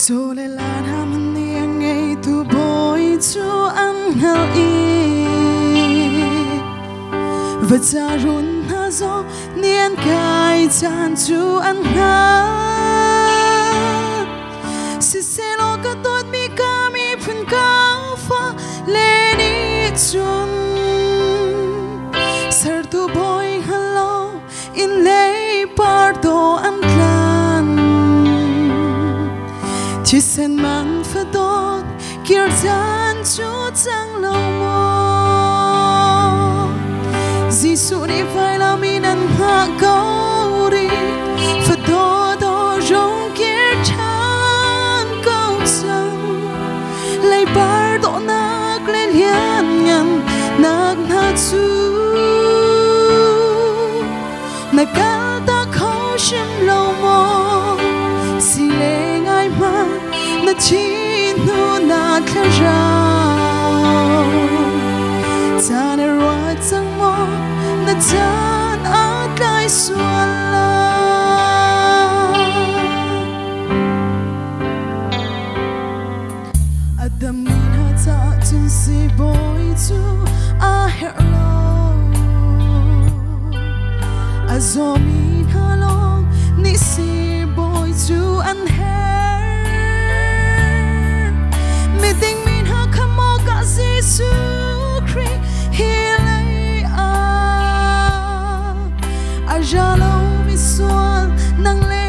Sole lan ham ni ang ngei tu bawi cu an hngal i va ca run hna zong ni an kai caan cu an hngal. Siselaw ka dawtmi ka miphun ka fa le nih cun sertu bawi hngal lo in lei par do an tlan. Thisen man fadawt kir caan cu cang lo maw? Jesuh nih vailam in an hngah ko rih, fadawt aw rung kir ṭhan ko cang. Leipar dawhnak le lianngannak hna cu na kaltak kho hrim lo maw? Si le ngai hmanh na thi hnu na thlarau caan a ruat cang maw? Na caan a tlai sual lai. A dammi hna caah cun siibawi cu a herh lo. A zawmi hna lawng nih siibawi cu an herh. Miding mi hna kha maw ka Jesuh Khrih hi lei ah a ra lomi sual nang le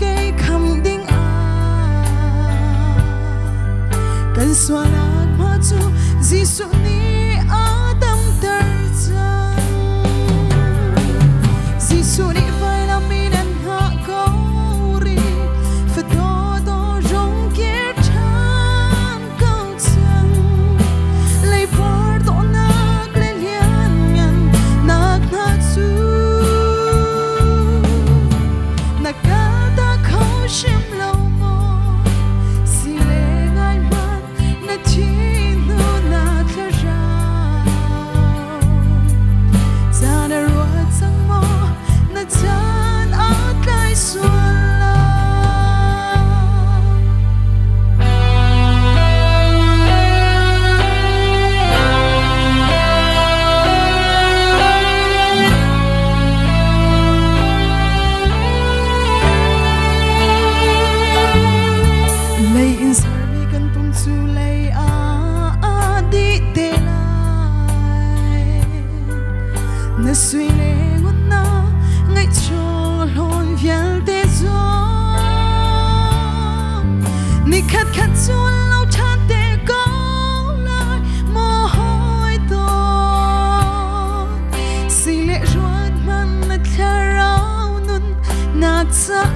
kei kham ding ah kan sualnak hma cu Jesuh nih a damter cang. Jesuh nih vailam in an hngah ko rih, fadawt aw rung kir ṭhan ko cang. Leipar dawhnak le lianngannak hna cu na kaltak kho hrim lo maw? Si le ngai hmanh na thi hnu na thlarau caan a ruat cang maw? Na caan a tlai sual lai. Lei in sermi kan pum cu lei ah dih te lai. Na sui le ngun na ngaih chung hlawn vialte zong ni khat khat cu lo ṭhan te ko lai maw hawi dawt? Si le ruat hmanh na thlarau nun nak caah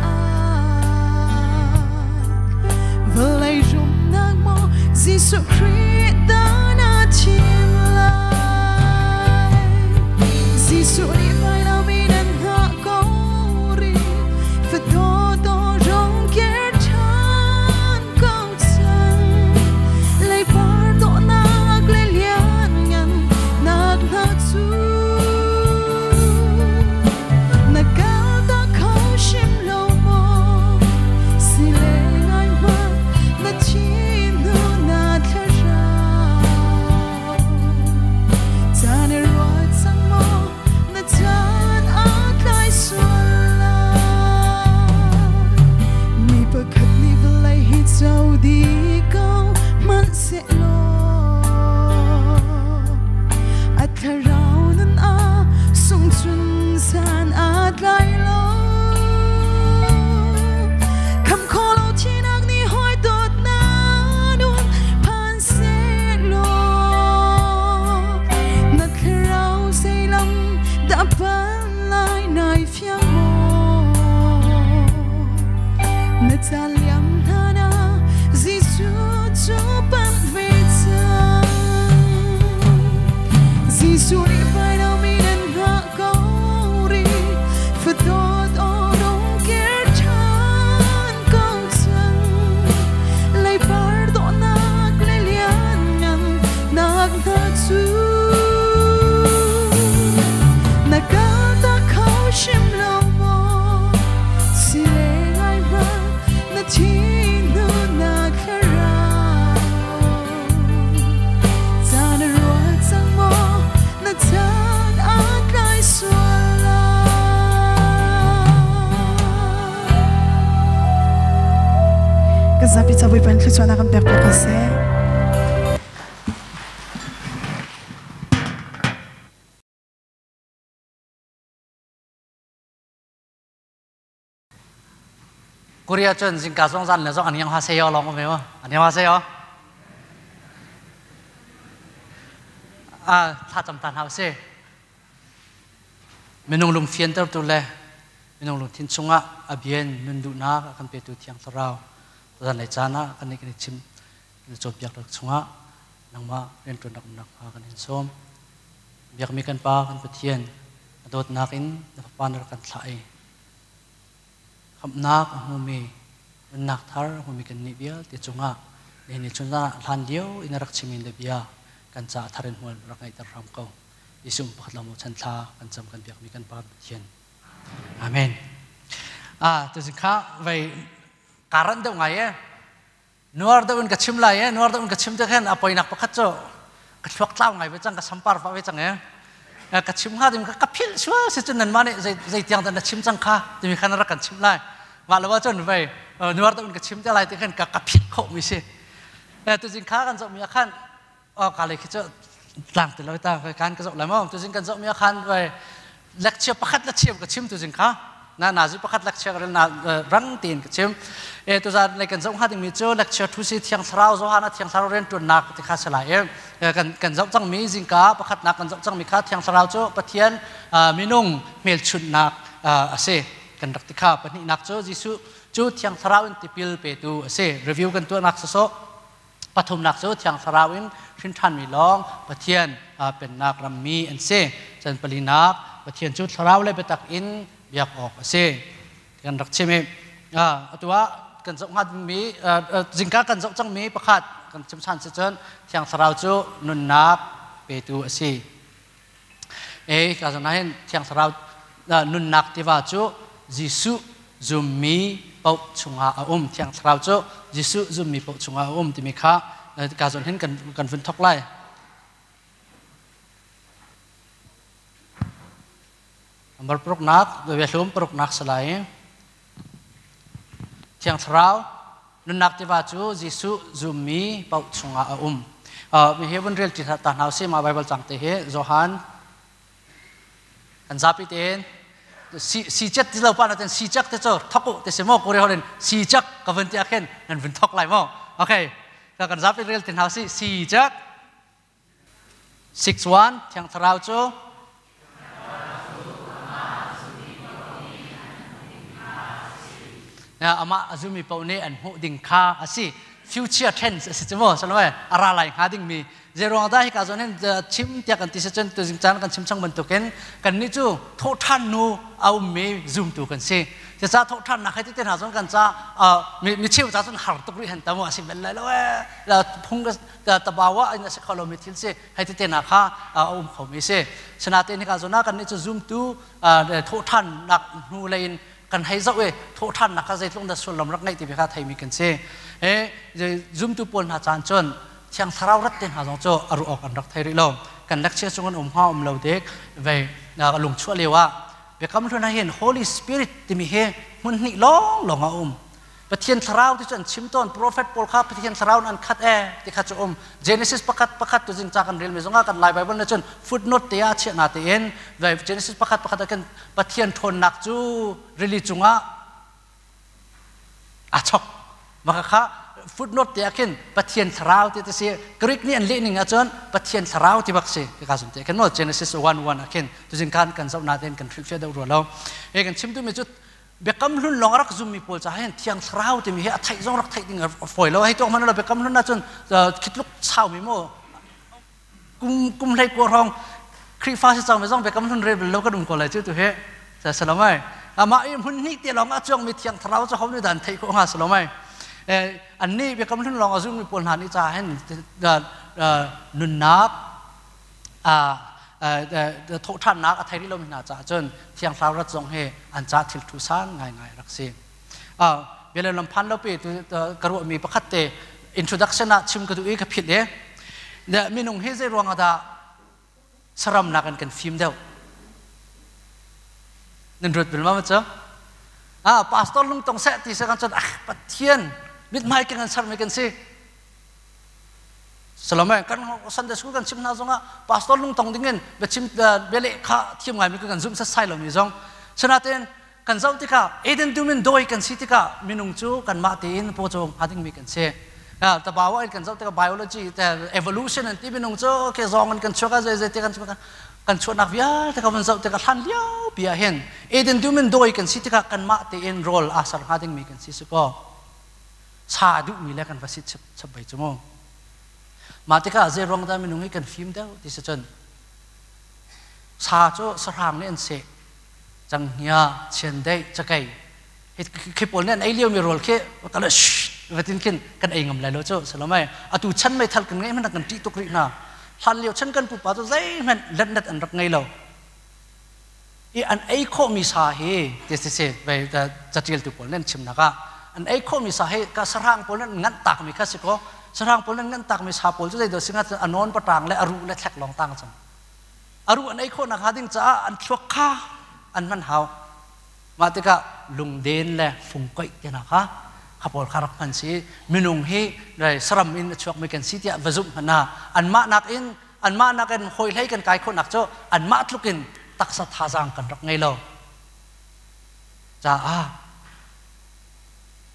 vawlei rumnak maw Jesuh Khrih dah na thim lai? Jesuh nih vailam in an hngah ko rih, fadawt aw rung kir ṭhan ko cang. Leipar dawhnak le lianngannak hna cu na kaltak kho hrim lo maw? Si le ngai hmanh na thi hnu na thlarau caan a ruat cang maw? Na caan a tlai sual lai. Mi pakhat nih vawlei hi co dih ko hmanhsehlaw a thlarau nun a sung cun san a tlai lo. Kham kho lo thinak nih hawi dawtnak nun phan sehlaw na thlarau zeilam dah pan lai nai fiang maw? Na caan liam hlan ah Jesuh cu panh ve cang. Jesuh nih vailam in an hngah ko rih, fadawt aw rung kir ṭhan ko cang. Leipar dawhnak le lianngannak hna cu na kaltak kho hrim lo maw? Si le ngai hmanh na thi hnu na Kan zapi ca Bawipa in thluachuahnak kan pek piak ko seh. Korea cun zingka zong zan le zong an yang ha seyo long me an yang ha seyo a thla cam tan hau si minung lung fianter tu le minung lungthin chungah a bien nun duhnak a kan petu thiang thlarau zan lei caan ah kan nih kan i chim cawnpiak rak chungah nangmah rianṭuan rak umnak hnga kan in sawm biakmi kan pa kan Pathian a dawtnak in na fapa na rak kan thlah i khamhnak a hmumi nunnak thar a hmumi kan nih vialte cungah nihin ni chun hlan lio in a rak chimi na bia kan ca thar in hmual rak ngeihter hram ko Jesuh pakhat lo chan thla kan cam kan biakmi kan pa Pathian Amen. Ah tu kha vei karan deuh ngai e Nuar deuh in ka chim lai e nuar deuh in ka chim te khan a poinak pakhat cu ka thluak tlau ngai ve cang ka sampar pa ve cang e ka chim hnga ding ka philh sual si cun nan mah nih zei tiang dah na chim cang kha timi khan rak kan chim lai mah lo ahcun vei nuar deuh in ka chim te lai ti khan ka ka philh khawh mi si tuzing kha kan zoh mi ah khan ka lei khi cu tlang ti lo ta kan ka zoh lai maw tuzing kan zoh mi ah khan vai lecture pakhat la chim ka chim tuzing kha na nazi pakhat lecture ka na rang tein ka chim e tuzan lai kan zoh hnga dingmi cu lecture thu si thiang thlarau Johan thiang thlarau rian tuannak ti kha si lai e kan kan zoh cang mi zingka pakhat nak kan zoh cang mi kha thiang thlarau cu Pathian minung hmelchunhnak a si kan rak ti kha pahnihnak cu Jesuh cu thiang thlarau in tipil petu a si review kan tuahnak sawsawh Pathumnak cu Thiang Thlarau in hrin ṭhanmi lawng Pathian pennak rammi an si. Chan palinak Pathian cu Thlarau le biatak in biak awk a si. Kan rak chim i atu ah kan zoh hnga dingmi zingka kan zoh cangmi pakhat kan chim ṭhan si cun Thiang Thlarau cu nunnak petu a si. E ka zong hin Thiang Thlarau nunnak tiva cu Jesuh zummi paoh chungah a um. Thiang Thlarau cu Jesuh zummi paoh chungah a um timi kha ka zawn hin kan vun thok lai. Number paruknak, biahlum paruknak salai. Thiang Thlarau nunnak tiva cu Jesuh zummi paoh chungah a um. Mi hi vun rel ti ta hna usih mah Bible cang te hi Johan kan zapi tein si cek ti lo pa na ten si cek te cu thok u te si mo kore horin si cek ka vun ti akhin nan vun thok lai mo okay ka kan zapi rel ti hna usih si cek 6-1 Thiang Thlarau cu amah a zumi paoh nih an hmuh ding kha a si future tense a si cu mu salawai a ra lai hnga ding mi zeiruang dah hika zawn hin chim tiah kan ti si cun tuzing caan kan chim chang bantukin kan nih cu thawhṭhan nu a ummi zumtu kan si Cucaah thawhṭhannak he ti hna cun kan ca mi cheu ca cun har tuk rih hen tamu a si bel lai lo ee phung tabawa in a si kho lomi thil si hei ti te hna kha a um khomi si sinain hika zawn ah kan nih cu zumtu thawhṭhannak hnu lei in kan hei zoh i thawhṭhannak kha zeitluk dah sullam rak ngeih ti kha theimi kan si zumtu pawl hna caan cun thiang thlarau rat te hna zong cu a ruah awk an rak thei rih lo kan lecture chung an um hnga um lo dek vei lung chuah lio ah biakam hlun ah hin Holy Spirit timi hi hmun hnih lawng lawng a um Pathian thlarau ti cu an chim tawn prophet pawl kha Pathian thlarau in an khat e ti kha cu um Genesis pakhat pakhat tu zing ca kan rel mi zongah kan Lai Bible na cun footnote te ah chiah na tein Genesis pakhat pakhat ah kan Pathian ṭhawnnak cu rili cungah a chok maka kha footnote te ah khin Pathian thlarau ti ti si Greek nih an leh ning ahcun Pathian thlarau ti bak si ka zum te kan mo Genesis 1:1 ah khin tuzing kan kan zoh na ten kan hrilhfiah deuh rua lo he kan chim tu mi cu biakam hlun lawng a rak zummi pawl caah hin thiang thlarau timi hi a theih zong rak theih ding a fawi lo hei tuak hmanh lo biakam hlun ahcun khitluk saumi mu kum kum hlei kua hrawng Khrihfa si cang mi zong biakam hlun rel lo kan um ko lai cu tu hi salomai amah i hmun hnih te lawng a chuangmi thiang thlarau cu ho nih dan theih khawh hnga salomai annih biakam hlun lawng a zummi pawl hna nih caah hin nunnak thawhṭhannak a thei rih lomi hna caah cun thiang thlarau rat zong hi an ca thil thu sang ngaingai rak si. Bialem lam phan lo pe ka ruahmi pakhat te introduction ah chim ka duh i ka philh i minung hi zei ruang ah dah saramnak an kan fim deuh nan ruat bel ma cu ah pastor lungtong seh ti se kan cun ah pathian Mithmai keng an sermi kan si. Salome kan Sunday school kan chim hna zongah pastor lungtong dingin biachim bialeh kha thiam ngaimi kan zumh setsai lomi zong. Sinain kan zoh tikah Eden dum in dawi kan si tikah minung cu kanmah tein pawcawm hnga dingmi kan si. Tabawa in kan zoh tikah biology evolution an ti minung cu ke zawng in kan chuak a zei zei te kan kan chuahnak vialte ka van zoh tikah hlan lio pi ah hin Eden dum in dawi kan si tikah kanmah tein rawl aa ser hnga dingmi kan si si kaw sa duhmi le kan va sit chap bai cu mu. Mah tikah zei ruang dah minung hi kan fim deuh ti si cun sa cu sahrang nih an seh canghngia chiandeih cakei khi pawl nih an ei liomi rawl khi kan vatin khin kan ei ngam lai lo cu salomai atu chan meithal kan ngeih hmanh kan ṭih tuk rih hna. Hlan lio chan kan pupa cu zeihmanh letnet an rak ngei lo i an ei khawhmi sa hi ti si si vei catialtu pawl nih an chimnak ah an ei khawhmi sa hi ka sahrang pawl nih an nganh takmi kha si kaw sahrang pawl nih an nganh takmi sa pawl cu zeidah si hnga a nawn patang le a ruh le thlek lawng tang cang. A ruh an ei khawh nakhnga ding caah an thluak kha an hman hau. Mah tikah lungden le fungkoih te hna kha kha pawl kha rak hman si. Minung hi saram in a chuakmi kan si tiah va zumh hmanh ah anmah nakin anmah nakin hawi hlei kan kai khawhnak cu anmah tluk in taksa thazaang kan rak ngei lo caah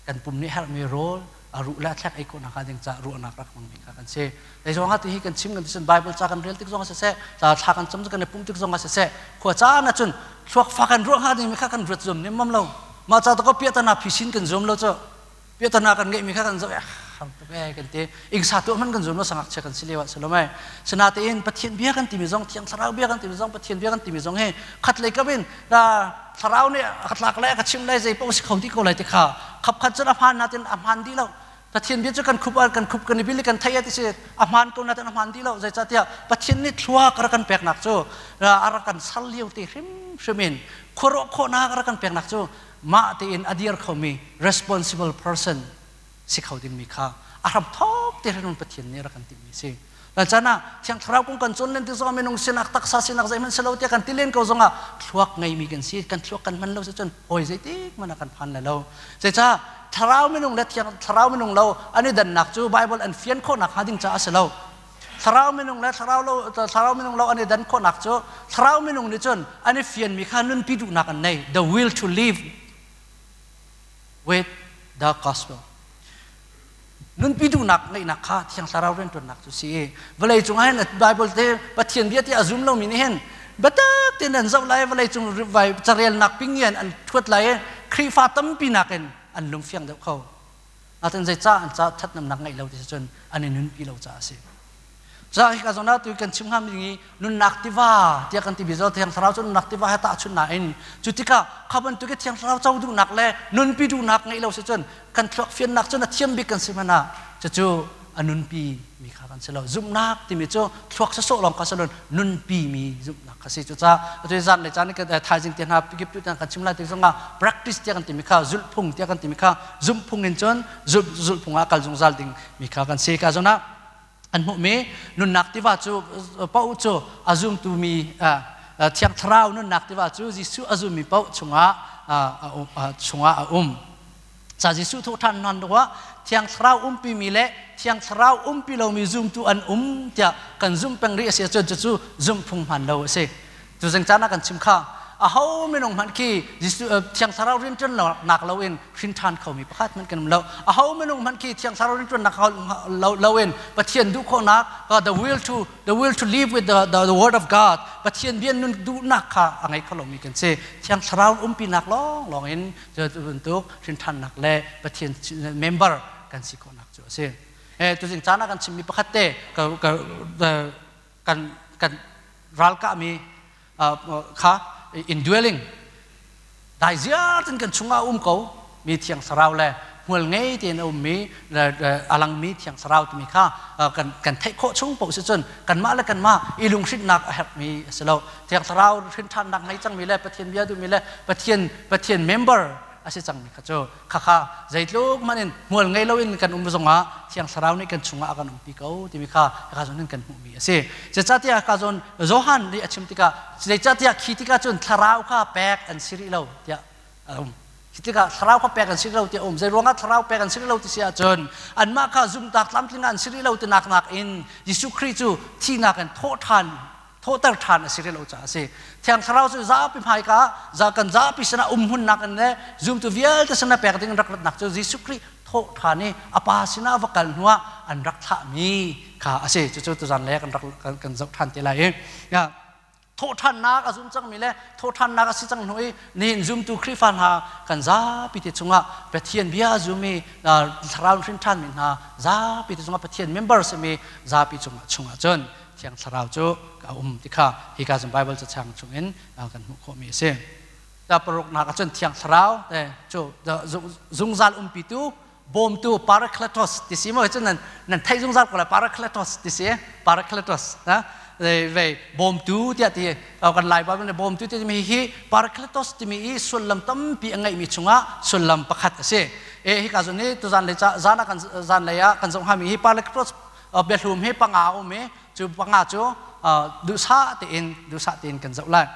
kan pum nih herhmi rawl a ruh le a thlek ei khawh nakhnga ding caah ruahnak rak hmangmi kha kan si. Zei zong ah ti hi kan chim kan ti Bible ca kan rel tik zong ah siseh, ca thla kan cam kan i pum tik zong ah siseh, khua caan ah cun thluak fa kan ruah hnga dingmi kha kan ruat zum nimmam lo. Mah ca to ko piahtana phisin kan zum lo cu. Piahtana kan ngeihmi kha kan zoh har tuk e kan ti. Ingsa tuah hman kan zum lo sangak chia kan si lio ah salomai. Sinatein Pathian bia kan timi zong Thiang Thlarau bia kan timi zong Pathian bia kan timi zong hi khat lei kam in thlarau nih a ka tlak lai a ka chim lai zei paoh si kho ti ko lai ti kha khap khat cun a hmaan natin a hmaan dih lo. Pathian bia cu kan khup kan khup kan i bil kan thei ti si a hmaan ko natin a hmaan dih lo. Zeicahtiah Pathian nih thluak a rak kan peknak cu a rak kan sal lio te hrimhrim in khuaruah khawhnak a rak kan peknak cu mah tein a dir khomi responsible person si kho dingmi kha a hram thawk te hrin Pathian nih rak kan timhmi si. Lan caan ah Thiang Thlarau kong kan cawn len ti zongah minung sinak taksa sinak zeihmanh si lo tiah kan ti len ko zongah thluak ngeimi kan si. Kan thluak kan hman lo si cun hawi zeitik hmanh ah kan phan lai lo. Zeicah thlarau minung le thiang thlarau minung lo an i dannak cu Bible an fian khawhnak hnga ding caah a si lo. Thlarau minung le thlarau lo thlarau minung lo an i dan khawhnak cu thlarau minung nih cun an i fianmi kha nunpi duhnak an nei, the will to live with the gospel. Nunpi duhnak ngeihnak kha Thiang Thlarau rianṭuannak cu si i vawlei cungah hin Bible te Pathian bia ti a zum lomi nih hin biatak tein an zoh lai, vawlei cung carelnak ping in an ṭhuat lai i Khrihfa tampi nakin an lungfiang deuh kho. Natin zeicah an ca ṭhatnemnak ngeih lo ti cun an i nunpi lo caah a si. Ca hika zawn ah tu kan chim hngami ding i nunnak tiva tiah kan timi zo Thiang Thlarau cu nunnak tiva he tahchunh nain cu tikah kha bantuk i Thiang Thlarau co duhnak le nunpi duhnak ngeih lo si cun kan thluak fiannak cun a thiam bik kan si hmanh ah cucu a nunpi mi kha kan si lo. Zumhnak timi cu thluak sawsawh lawng kha si lo, nunpi mi zumhnak kha si. Cucaah atu zan le caan kan thaizing te hna pikip tu kan chim lai tik zongah practice tiah kan timi kha zulhphung tiah kan timi kha zumhphung in cun zulhphung ah kal zungzal ding mi kha kan si. Ka zawn ah an hmuhmi nunnak tiva cu paoh cu a zumtu mi Thiang Thlarau nunnak tiva cu Jesuh a zummi paoh chungah chungah a um. Ca Jesuh thawhṭhan hnan ah Thiang Thlarau umpi mi le Thiang Thlarau umpi lomi zumtu an um tiah kan zumh peng rih a si ahcun cucu zumhphung hman lo a si. Cu zing caan ah kan chim kha aho minung hmanh khi Jesuh Thiang Thlarau rianṭuan nak loin hrin ṭhan khomi pakhat hmanh kan um lo. Aho minung hmanh khi Thiang Thlarau rianṭuannak lo loin Pathian duh khawhnak, the will to live with the word of God, Pathian bia nun duhnak kha a ngei kho lomi kan si. Thiang Thlarau umpinak lawng lawng in cu bantuk hrin ṭhannak le Pathian member kan si khawhnak cu a si. Tuzing caan ah kan chimmi pakhat te kan kan ralkahmi kha indwelling dai ziar tin kan chungah um ko mi Thiang Thlarau le hmual ngei tein a ummi a langmi Thiang Thlarau timi kha kan kan theih khawh chung paoh si cun kanmah le kanmah i lunghrinhnak a herhmi a si lo. Thiang Thlarau hrinṭhannak ngei cangmi le Pathian bia duhmi le Pathian Pathian member a si cangmi kha cu khakha zeitluk hmanh in hmual ngei loin kan um zongah Thiang Thlarau nih kan chungah a kan umpi ko timi kha hika zawn in kan hmuhmi a si. Zeicahtiah hika zawn Johan nih a chim tikah zeicahtiah khi tikah cun Thlarau kha pek an si rih lo tiah a um. Khi tikah thlarau kha pek an si lo ti a um. Zei ruangah thlarau pek an si lo ti si ahcun anmah kha zumtak tlamtling an si rih lo ti nak nakin Jesuh Khrih cu thihnak in thawh ṭhan thawhter ṭhan a si rih lo caah a si. Thiang Thlarau cu zapi hmaika ah kan zapi sinah umhmunnak in le zumtu vialte sinah pek ding in rak ratnak cu Jesuh Khrih thawh ṭhan i a Pa sinah va kal hnuah an rak thlahmi kha a si. Cucu tuzan le kan rak kan zoh ṭhan te lai i thawhṭhannak a zum cangmi le thawhṭhannak a si cang hnu i nihin zumtu Khrihfa hna kan zapi te chungah Pathian bia a zumi thlarau hrin ṭhanmi hna zapi te chungah Pathian member simi zapi chungah chungah cun Thiang Thlarau cu a um ti kha hika zong Bible cachang chungin kan hmuh khawhmi a si. Ta paruknak ah cun Thiang Thlarau cu zungzal umpitu bawmtu Parakletos ti si maw cun nan nan theih zungzal ko lai Parakletos ti si Parakletos ha vei bawmtu tiah ti kan Lai Bible nih bawmtu ti mi hi Parakletos timi i sullam tampi a ngeihmi chungah sullam pakhat a si. E hika zon hi tuzan lei zan ah kan zan lei ah kan zoh hngami hi Parakletos biahlum hi panga a um i cu panga cu duhsah tein duhsah tein kan zoh lai.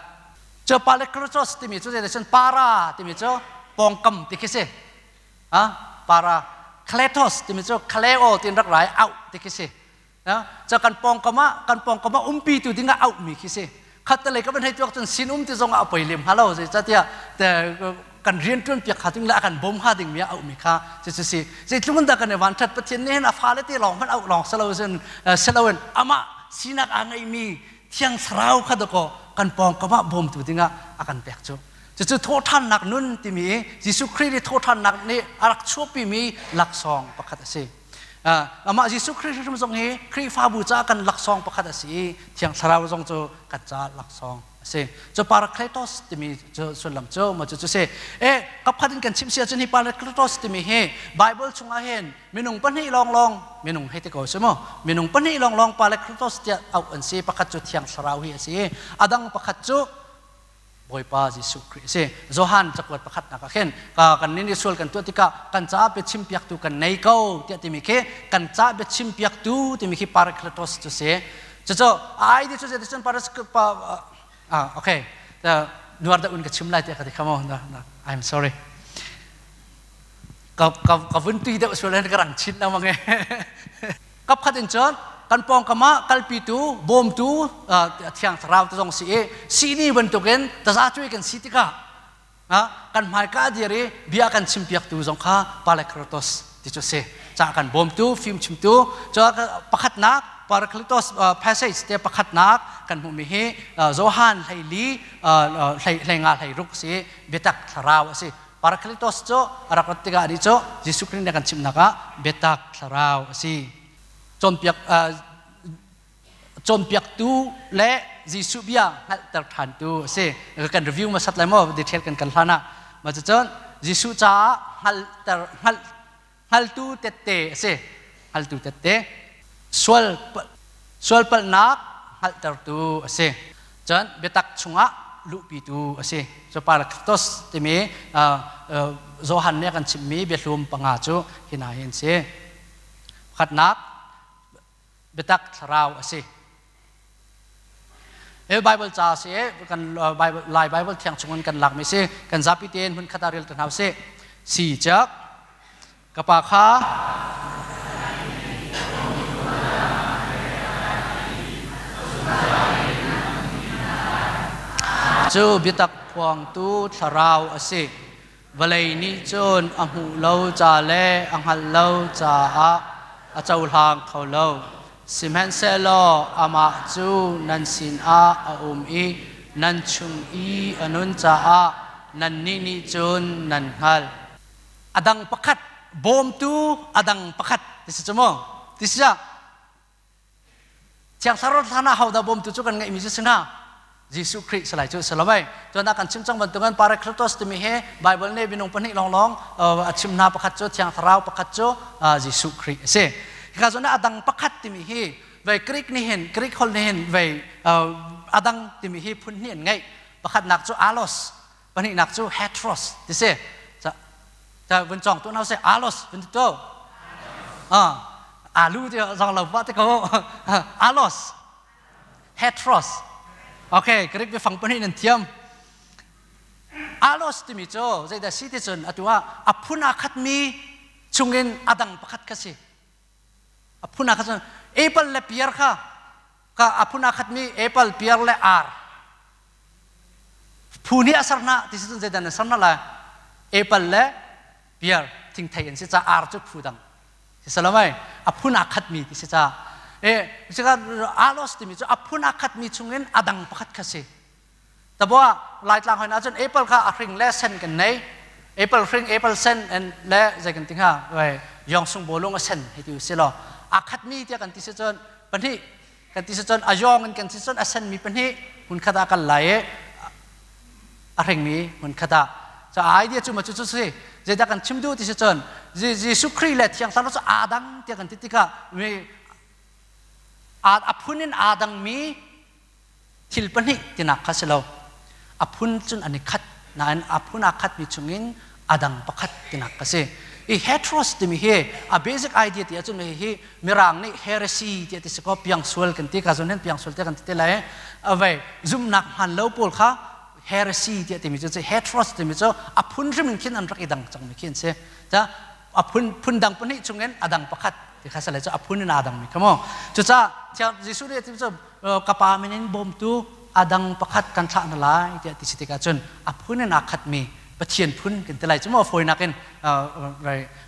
Cu Parakletos timi cu zeidah cun para timi cu pawngkam ti khi si. Para kletos timi cu kleo tin rak rai auh ti khi si. Ca kan pawngkam ah kan pawngkam ah umpi tu ding ah auh mi khi si. Khat lei ka van hei tuak cun sin um ti zong ah a poi lem halo zei catiah kan rian tuan piak kha ding le a kan bawm ha ding mi a auh mi kha si si si zeitluk in dah kan i van that Pathian nih hin a fale te lawng hmanh auh lawng selo sin seloin amah sinak aa ngeih mi Thiang Thlarau kha dakaw kan pawngkam ah bawmtu dingah a kan pek cu. Cucu thawhṭhannak nun timi i Jesuh Khrih nih thawhṭhannak nih a rak chuahpimi laksawng pakhat a si. Amah Jesuh Khrih hrim zong hi Khrihfabu caah kan laksawng pakhat a si i Thiang Thlarau zong cu kan caah laksawng a si. Cu Parakletos timi cu sullam cu maw cu cu si. E kapkhat in kan chim si ahcun hi Parakletos timi hi Bible chungah hin minung pahnih lawnglawng minung hei ti ko si mu minung pahnih lawnglawng Parakletos tiah auh an si. Pakhat cu Thiang Thlarau hi a si i a dang pakhat cu Bawipa Jesuh Khrih a si. Johan cakuat pakhatnak ah khin kan nih sual kan tuah tikah kan caah biachimpiaktu kan nei ko tiah timi khi kan caah biachimpiaktu timi khi Parakletos cu si. Cucu ai di cu cun ah okay nuar da un ka chim lai tiah ka ti kha mo I'm sorry. Ka ka ka vun tui deuh sual ka rang chin na mang e. Kapkhat in cun kan pawngkam ah kalpitu bawmtu Thiang Thlarau te zong si i sini bantukin tazacuai kan si tikah kan hmaika dir i bia kan chimpiaktu zong kha Parakletos ti cu si ca kan bawmtu fimchimtu cu pakhatnak Parakletos passage te pakhatnak kan hmuhmi hi Johan hleili hlei nga 16 si biatak thlarau a si. Parakletos cu a rak rat tikah anih cu Jesuh Khrih nih a kan chimhnak ah biatak thlarau a si. Cawnpiak cawnpiaktu le Jesuh bia hngalhter ṭhantu a si. Kan review hmasat lai maw detail kan kal hlan ah. Mah cucun Jesuh caah hngalhter hngalh hngaltu tette a si. Hngaltu tette sual sual palhnak hngalhtertu a si. Cun biatak chungah luhpitu a si. Cu Parakletos timi Johan nih a kan chimhmi biahlum panga cu hi hna hi an si. Pakhatnak, biatak thlarau a si. Hi Bible ca si kan Bible Lai Bible thiang chungin kan lakmi si. Kan zapi tein hmun khat ah rel te hna usih. Si cak Ka pa kha cu biatak phuangtu thlarau a si. Vawlei nih cun a hmuh lo ca le a hngalh lo caah a cohlang kho lo. Sihmanhsehlaw amah cu nan sinah a um i nan chung i a nun caah nannih nih cun nan hngalh. A dang pakhat bawmtu a dang pakhat ti si cu mu ti si ah Thiang Thlarau hlan ah hodah bawmtu cu kan ngeihmi cu si hnga? Jesuh Khrih salai cu si lo mei. Tuan ah kan chim cang bantukin Parakletos timi hi Bible nih minung pahnih lawnglawng a chim hna pakhat cu Thiang Thlarau pakhat cu Jesuh Khrih a si. Hika zawn ah a dang pakhat timi hi vei Greek nih hin Greek holh nih hin vei a dang timi hi phun hnih an ngeih. Pakhatnak cu allos, pahnihnak cu heteros ti si. Ta vun cawng tu nau se allos vun ti to. Ah alu ti zong lo ba te ko allos heteros. Okay, Greek biafang pahnih nan thiam. Allos timi cu zeidah si ti cun atu ah a phun aa khatmi chungin a dang pakhat kha si. A phun aa khat cun apple le pear kha ka a phun aa khatmi apple, pear le ar. Phu nih a ser hna ti si cun zeidah na ser hna lai? Apple le pear thingthei an si ca ar cu phu dang. Si salamai a phun aa khatmi ti si ca. E sika allos timi cu a phun aa khatmi chungin a dang pakhat kha si. Tabua Laitlang hoi ahcun apple kha a hring le sen kan nei. Apple hring, apple sen and le zei kan ti hnga wei yong sung bolung a sen hei ti si law aa khatmi tiah kan ti si cun pahnih kan ti si cun a yong in kan si cun a senmi pahnih hmun khat ah kal lai i a hringmi hmun khat ah so idea cu ma cu cu si zeidah kan chim duh ti si cun Jesuh Khrih le Thiang Thlarau cu aa dang tiah kan ti tikah mi a phun in aa dangmi Thil pahnih tinak kha si lo. A phun cun an i khat nain a phun aa khatmi chungin a dang pakhat tinak kha si. I heteros timi hi a basic idea ti ahcun hi Mirang nih heresy tiah ti si kaw piangsual kan ti ka zun hin piangsual tiah kan ti te lai. Avei zumhnak hmaan lo pawl kha heresy tiah timi cu heteros timi cu a phun hrim in khin an rak i dang cangmi khi an si. Ta a phun phun dang pahnih chungin a dang pakhat ti kha sale cu a phun in aa dangmi kha mu. Cucaah Jesuh nih cu ka pa min in bawmtu a dang pakhat kan thlah hna lai tiah ti si tikah cun a phun in aa khatmi Pathian phun kan ti lai cu maw fawinak in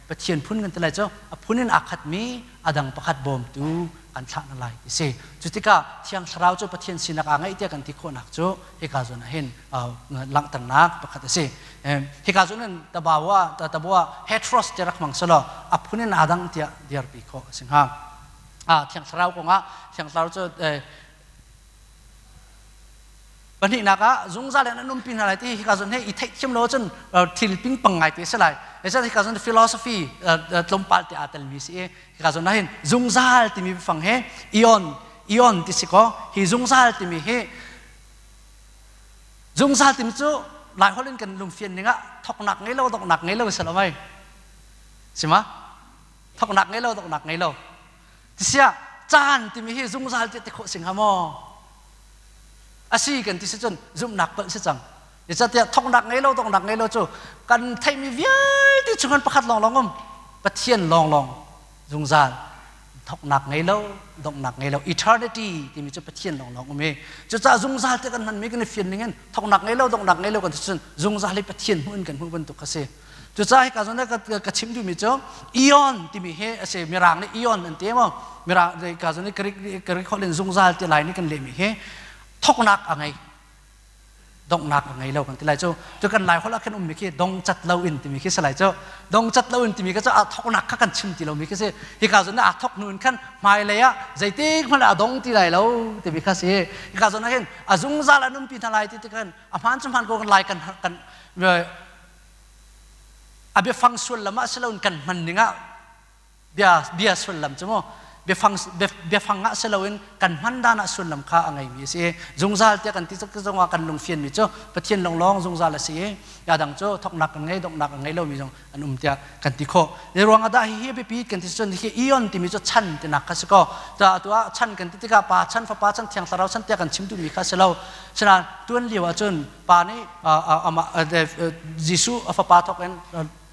Pathian phun kan ti lai cu a phun in aa khatmi a dang pakhat bawmtu kan thlah hna lai ti si. Cu tikah Thiang Thlarau cu Pathian sinak aa ngeih tiah kan ti khawhnak cu hika zawn ah hin langhternak pakhat a si. Hika zawn in tabawa tabawa heteros ti rak hmang selaw a phun in aa dang tiah dirpi khawh a si hnga. Thiang Thlarau kongah Thiang Thlarau cu pahnihnak ah zungzal in an umpi hna lai ti hika zawn he i theihthiam lo cun thil pingpang ngai te si lai. Echan hika zawn philosophy tlawmpal te aa telmi si i hika zawn ah hin zungzal timi biafang he eon eon ti si kaw hi zungzal timi hi zungzal timi cu Lai holh in kan lungfian ning ah thoknak ngei lo donghnak ngei lo si lo mei si ma? Thoknak ngei lo donghnak ngei lo tisiah caan timi hi zungzal ti ti khawh sing ha maw asi kan ti si cun zumhnak palh si cang zeicahtiah thoknak ngei lo donghnak ngei lo cu kan theihmi vialte chungin pakhat lawnglawng um Pathian lawnglawng zungzal thoknak ngei lo donghnak ngei lo eternity timi cu Pathian lawnglawng um i cucaah zungzal ti kan hmanmi kan i fian ning in thoknak ngei lo donghnak ngei lo kan ti cun zungzal hi Pathian hmuh in kan hmuh bantuk kha si. Cucaah hika zawn ka chim duhmi cu eon timi hi a si. Mirang nih eon an ti maw? Mirang hika zawn Greek Greek holh in zungzal ti lai nih kan lehmi hi thoknak a ngei, donghnak a ngei lo kan ti lai cu. Cu kan Lai holh ah khan ummi khi dong cat lo in timi khi si lai cu. Dong cat lo in timi kha cu a thoknak kha kan chim ti lomi khi si. Hika zawn ah aa thok hnu in khan hmailei ah zeitik hmanh ah a dong ti lai lo timi kha si. Hika zawn ah hin a zungzal an umpi hna lai ti ti khan a hmaan cu hmaan ko kan lai kan kan a biafang sullam ah siloin kan hman ning ah bia bia sullam cu mu biafang biafang ah siloin kan hman dan ah sullam kha a ngeimi a si. Zungzal tiah kan ti zong ah kan lungfian mi cu Pathian lawnglawng zungzal a si i ya dang cu thoknak kan ngei, donghnak a ngei lomi zong an um tiah kan ti khawh. Zei ruang ah dah hihi biapi kan ti cun hi eon timi cu chan tinak kha si ko. Ta atu ah chan kan ti tikah Pa chan, Fapa chan, Thiang Thlarau chan tiah kan chim duhmi kha si lo. Sinain tuan lio ah cun Pa nih amah Jesuh a fapa thawk in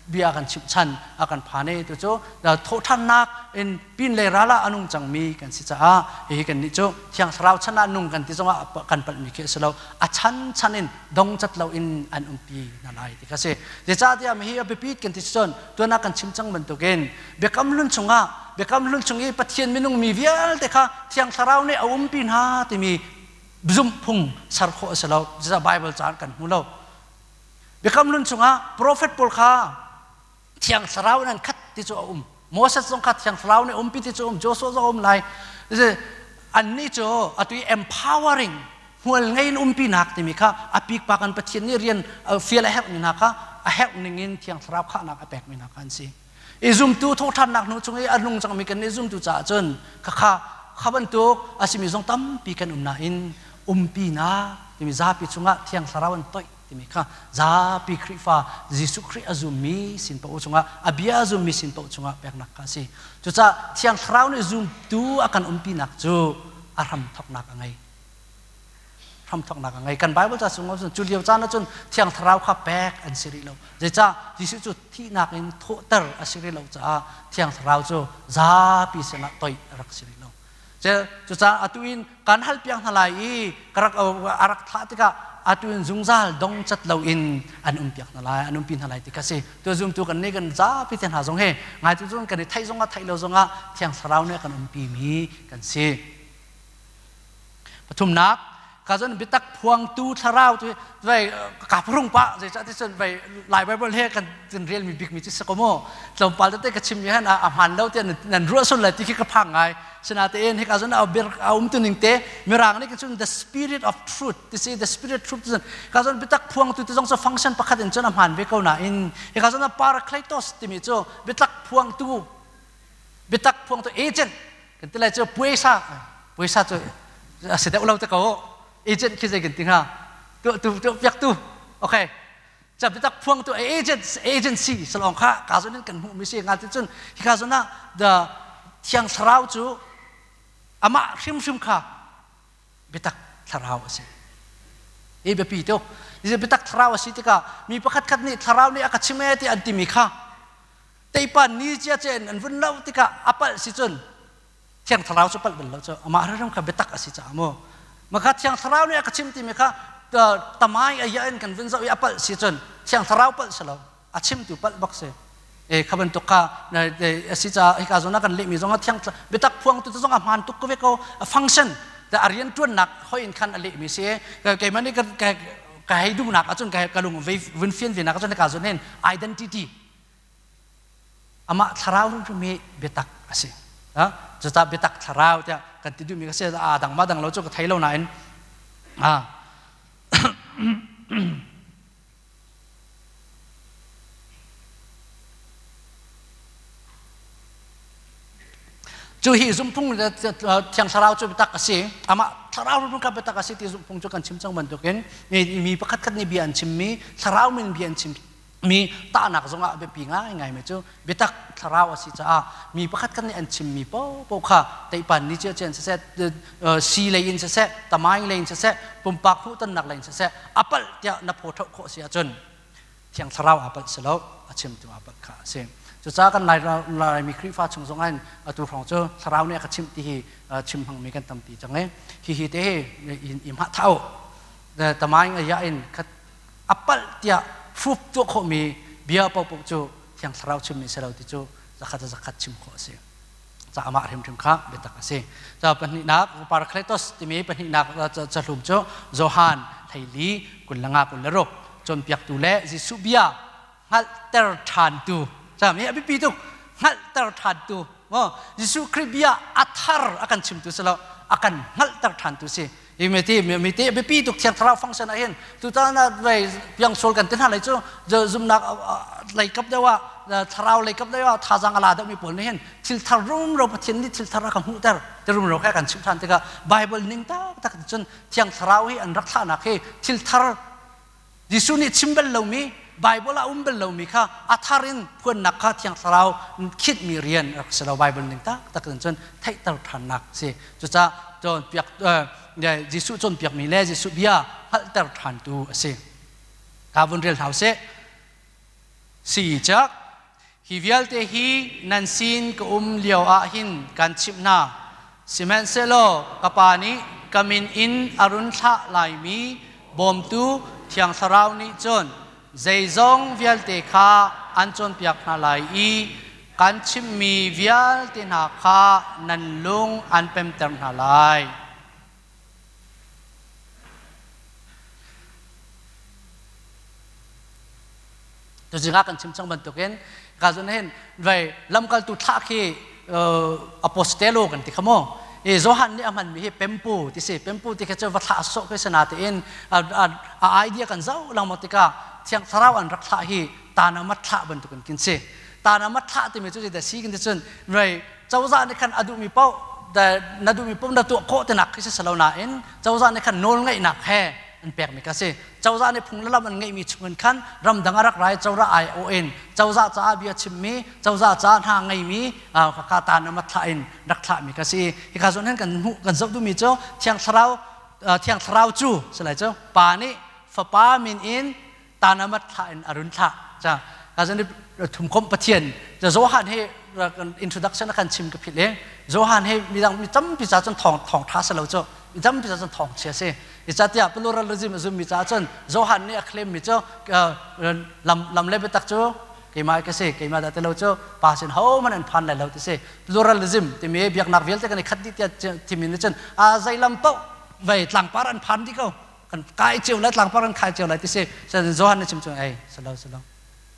bia kan chimh chan a kan phan i tu cu thawhṭhannak in pin le ral ah a nung cangmi kan si caah hihi kan nih cu Thiang Thlarau chan ah nung kan ti zongah kan palhmi khi a si lo. A chan chan in dong cat lo in an umpi hna lai ti kha si. Zeicahtiah hi a biapit kan ti cun tuan ah kan chim cang bantukin Biakam Hlun chungah Biakam Hlun chung i Pathian minung mi vialte kha Thiang Thlarau nih a umpi hna timi zumhphung ser khawh a si lo. Zeicah Bible caan kan hmu lo. Biakam Hlun chungah profet pawl kha Thiang Thlarau in an khat ti cu a um. Moses zong kha Thiang Thlarau nih umpi ti cu um. Joshua zong um lai. Annih cu atu i empowering hmual ngei in umpinak timi kha a pikpak an Pathian nih rian fial a herhmi hna kha a herh ning in Thiang Thlarau khahnak a pekmi hna kha an si. I zumtu thawhṭhannak hnu chung i a nung cangmi kan nih zumtu caah cun khakha kha bantuk a simi zong tampi kan um nain umpinak timi zapi chungah Thiang Thlarau an toih timi kha zapi Khrihfa Jesuh Khrih a zummi sin paoh chungah a bia a zummi sin paoh chungah peknak kha a si. Cucaah Thiang Thlarau nih zumtu a kan umpinak cu a hramthawknak a ngei. Hramthoknak a ngei. Kan Bible ca chung cun cu lio caan ahcun Thiang Thlarau kha pek an si rih lo. Zeicah Jesuh cu thihnak in thawhter a si rih lo caah Thiang Thlarau cu zapi sinah toih a rak si rih lo. Cucaah atu in kan hal piak hna lai i ka rak a rak thlah tikah atu in zungzal dong cat loin an um piak hna lai, an umpi hna lai ti kha si. Tu zumtu kan nih kan zapi te hna zong hi ngai tu cun kan i theih zongah theih lo zongah Thiang Thlarau nih a kan umpi mi kan si. Pathumnak, ka cun biatak phuangtu thlarau tu vai ka phrung pa zeicah ti cun vai Lai Bible he kan kan relmi bikmi cu si ko mu. Tlawmpal tete ka chim mi han a hmaan lo tiah nan ruah sun lai ti khi ka phang ngai. Sinatein hika cun a bir a um tu ning te mirang nih cun the spirit of truth ti si, the spirit of truth cun ka cun biatak phuangtu ti zong cu function pakhat in cun a hmaan ve ko nain hika cun a parakletos timi cu biatak phuangtu, biatak phuangtu agent kan ti lai cu. Puaisa, puaisa cu a si deuh lo te ko. Agent khi zei kan ti hnga? Tu tu tu piak tu. Okay, ca biatak phuangtu agent, agency salong kha ka zon in kan hmuh mi si nga ti cun hika zon ah the Thiang Thlarau cu amah hrimhrim kha biatak thlarau a si. Hi biapi tuk. Biatak thlarau a si tikah mi pakhat khat nih thlarau nih a ka chim e ti an timi kha teipan ni cia chen an vun lo tikah a palh si cun Thiang Thlarau cu palh bal lo cu, amah hrimhrim kha biatak a si caah mu. Maka Thiang Thlarau nih a ka chim timi kha tamai a ya in kan vun zoh i a palh si cun Thiang Thlarau palh si lo, a chimtu palh bak si. E kha bantuk kha a si caah hika zawn ah kan lehmi zong ah thiang biatak phuangtu te zong a hmaan tuk ko ve ko. A function, a rian ṭuannak hoi in khan a lehmi si. Keimah nih ka hei duhnak ahcun, ka lung vun fian ve nak ahcun, hika zawn hin identity, amah thlarau hrimhrim hi biatak a si. Cucaah biatak thlarau tiah kan ti duhmi ka si. A dang ma dang lo cu ka thei lo nain cu hi zumhphung Thiang Thlarau cu biatak a si, amah thlarau hrimhrim kha biatak a si ti zumhphung cu kan chim cang bantukin mi pakhat khat nih bia an chimmi, thlarau min bia an chim mi tahnak zongah a biapi ngaingai mi cu biatak thlarau a si caah mi pakhat khat nih an chimmi paohpaoh kha teipan ni cia in siseh, si lei in siseh, tamaing lei in siseh, pumpak hmuhtonnak lei in siseh, a palh tiah na phaw ṭhoh khawh si ahcun Thiang Thlarau aa palh si lo, a chimtu aa palh kha a si. Cucaah kan Laimi Khrihfa chung zong in atu hrawng cu thlarau nih a ka chimh ti hi chim hmangmi kan tampi cang i hihi te hi i hmah thau tamaing a ya in khat a palh tiah proof tuah khawhmi bia paohpaoh cu Thiang Thlarau chimmi si lo ti cu zakhat zakhat chim khawh a si. Ca amah hrimhrim kha biatak a si. Ca pahnihnak, Parakletos timi pahnihnak cahlum cu Johan 14, 25, cawnpiaktu le Jesuh bia hngalhter ṭhantu. Ca mi a biapi tuk, hngalhter ṭhantu. Jesuh Khrih bia a thar a kan chimtu si lo, a kan hngalhter ṭhantu si. Hi mi ti mi ti biapi tuk Thiang Thlarau function ah hin. Tutan ah vei piang sol kan ti hna lei cu zumnak lei kap deuh ah, thlarau lei kap deuh ah thazaang a la deuh mi pawl nih hin thil thar rumro Pathian nih thil thar a ka hmuhter ti rumro kha kan chimh than tikah, Bible ning taktak cun Thiang Thlarau hi an rak thlahnak hi thil thar, Jesuh nih chim bal lomi, Bible ah um bal lomi kha a thar in phuannak kha Thiang Thlarau khinhmi rian rak si lo. Bible ning taktak in cun theihter ṭhannak si. Cucaah cawnpiak, Jesuh cawnpiakmi le Jesuh bia hngalhter ṭhantu a si. Ka vun rel hna usih. Si cak hi vialte hi nan sin ka um lio ah hin kan chimh hna. Sihmanhsehlaw ka Pa nih ka min in a run thlah laimi bawmtu Thiang Thlarau nih cun zeizong vialte kha an cawnpiak hna lai i kan chimhmi vialte hna kha nan lung an pemter hna lai. Tuzing ah kan chim cang bantukin ka zun hin vai lamkaltu thlah khi apostelo kan ti kha mu. E Johan nih a hmanmi hi pempu ti si. Pempu ti kha cu va thlah sawh khi sana tiin a idea kan zoh lengmang tikah Thiang Thlarau an rak thlah hi tanamat thlah bantukin kin si. Tanamat thlah timi cu zeidah si kan ti cun vai cozah nih khan a duhmi paoh, na duhmi paoh na tuah khawh tinak khi si lo nain cozah nih khan nawl ngeihnak he an pekmi kha si. Cozah nih phung le lam an ngeihmi chungin khan ramdang a rak rai, cozah ai awh in cozah caah bia chimmi, cozah caah hna ngeimi kha ta na mat thlah in rak thlahmi kha si. Hika zawn hin kan hmuh, kan zoh duhmi cu Thiang Thlarau Thiang Thlarau cu si lai cu Pa nih Fapa min in tanamat thla in a run thlah. Ca ka zan thumkomh Pathian Johan he introduction a kan chim ka philh i Johan he midang mi tampi ca cun thawng thawng tha si lo cu, mi tampi ca cun thawng chia si. Icatiah pluralism a zummi caah cun Johan nih a claim mi cu lam lam le biatak cu keimah ka si, keimah dah ti lo cu Pa sin hohmanh an phan lai lo ti si. Pluralism timi biaknak vialte kan i khat dih tiah timi nih cun a zei lam paoh vei tlangpar an phan dih ko, kan kai cio lai, tlangpar kan khai cio lai ti si. Johan nih chim cu ei salo salo,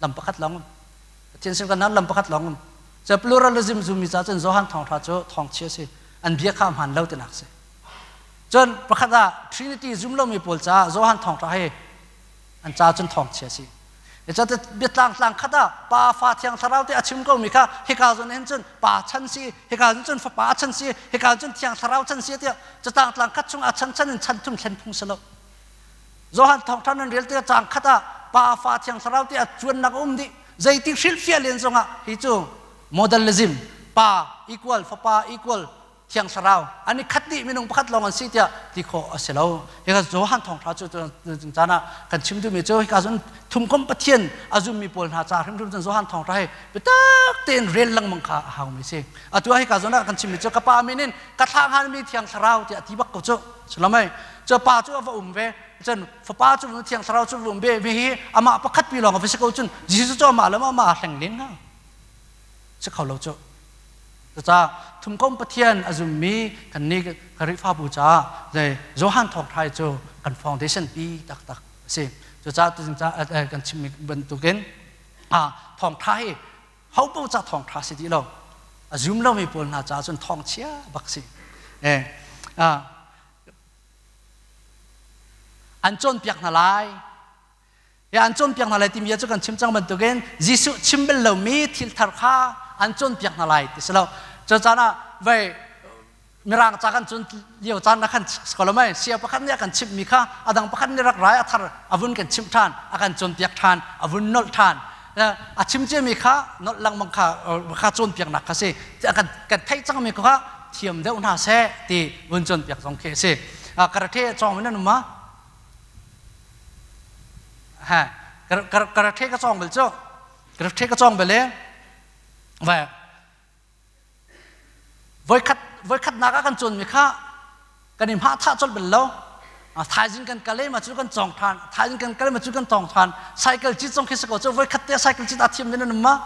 lam pakhat lawng um, Pathian sin kan lam pakhat lawng um. Cu pluralism zummi ca cun Johan thawngtha cu thawngchia si, an bia kha hmaan lo tinak si. Cun pakhat ah Trinity zum lomi pawl caah Johan thawngtha hi an ca cun thawngchia si. Cate biatlang tlang khat ah Pa, Fa, Thiang Thlarau te a chim ko mi kha hika zawn hin cun Pa chan si, hika zawn cun Fapa chan si, hika cun Thiang Thlarau chan si tiah catang tlang khat chung a chan chan in chan thum thlen phung si lo. Johan thawngtha nan rel tikah caang khat ah Pa, Fa, Thiang Thlarau ti a cuannak a um dih. Zeiti hrilhfiah len zongah hi cu modalism, Pa equal Fapa equal Thiang Thlarau an i khat dih, minung pakhat lawng an si tiah ti khawh a si lo. Hika Johan thawngṭha cu caan ah kan chim duhmi cu hika cun thumkomh Pathian a zummi pawl hna ca hrimhrim cun Johan thawngṭha hi biatak tein rel lengmang kha a haumi si. Atu ah hika zawn ah kan chimmi cu ka Pa min in ka thlah hngalmi Thiang Thlarau tiah ti bak ko cu. Sulamai cu Pa cu a va um ve, cun Fapa cu Thiang Thlarau cu va um ve mi hi amah pakhat pi lawng a va si ko cun Jesuh cu amah le amah hleng len hnga si kho lo cu. Cucaah thumkom Pathian a zummi kannih Khrihfabu caah Johan thawngṭha cu kan foundation pi taktak a si. Cucaah tuzing kan chimmi bantukin thawngṭha hi hopo ca thawngṭha si dih lo. A zum lomi pawl hna caah cun thawngchia bak si. An cawnpiak hna lai. Ya an cawnpiak hna lai timi cu kan chim cang bantukin Jesuh chim bal lomi thil thar kha an cawnpiak hna lai ti si lo. Cu caan ah vei Mirang ca kan cun lio caan na khan skolomai sia pakhat nih a kan chimhmi kha a dang pakhat nih rak rai a thar a vun kan chimh ṭhan, a kan cawnpiak ṭhan, a vun nolh ṭhan, a chim ciami kha nolh lengmang kha kha cawnpiaknak kha si. Kan kan theih cangmi kha thiam deuh hna seh ti vun cawnpiak zong khi a si. Karate cawng in an um ma? Ha, karate ka cawng bel cu, karate ka cawng bel e vai voikhat voikhatnak ah kan cawnmi kha kan i hma thah colh bel lo. Thaizing kan kal ma cu kan cawng than, thaizing kan kal ma cu kan tawng than. Cycle cit zong khi si ko cu, voikhat te cycle cit a thiam min an um ma?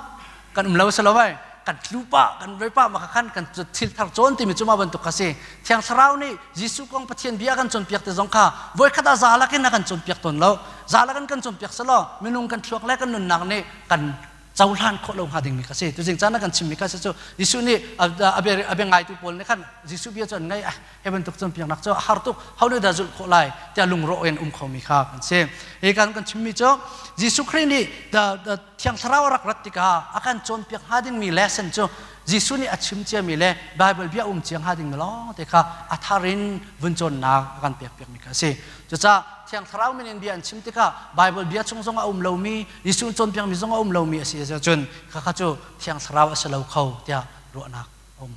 Kan um lo si lo vai, kan tlu pa, kan rei pa ma khan kan thil thar cawn timi cu ma bantuk kha si. Thiang Thlarau nih Jesuh kong, Pathian bia kan cawnpiak te zong kha voikhat ah za lakin a kan cawnpiak tawn lo. Za lakin kan cawnpiak selaw minung kan thluak le kan nunnak nih kan cohlan khawh lo hnga dingmi kha si. Tuzing caan ah kan chimmi kha si cu Jesuh nih a bia ngaitu pawl nih khan Jesuh bia cu an ngaih, hi bantuk cawnpiaknak cu a har tuk, ho nih dah zulh khawh lai tiah lungrawh in um khomi kha kan si. Hi kan kan chimmi cu Jesuh Khrih nih Thiang Thlarau a rak rat tikah a kan cawnpiak hnga dingmi lesson cu Jesuh nih a chim ciami le Bible bia um cia hnga dingmi lawng te kha a thar in vun cawnnak a kan pekpiakmi kha a si. Cucaah Thiang Thlarau min in bia an chim tikah Bible bia chung zong a um lomi, Jesuh cawnpiakmi zong a um lomi a si ahcun khakha cu Thiang Thlarau a si lo kho tiah ruahnak a um.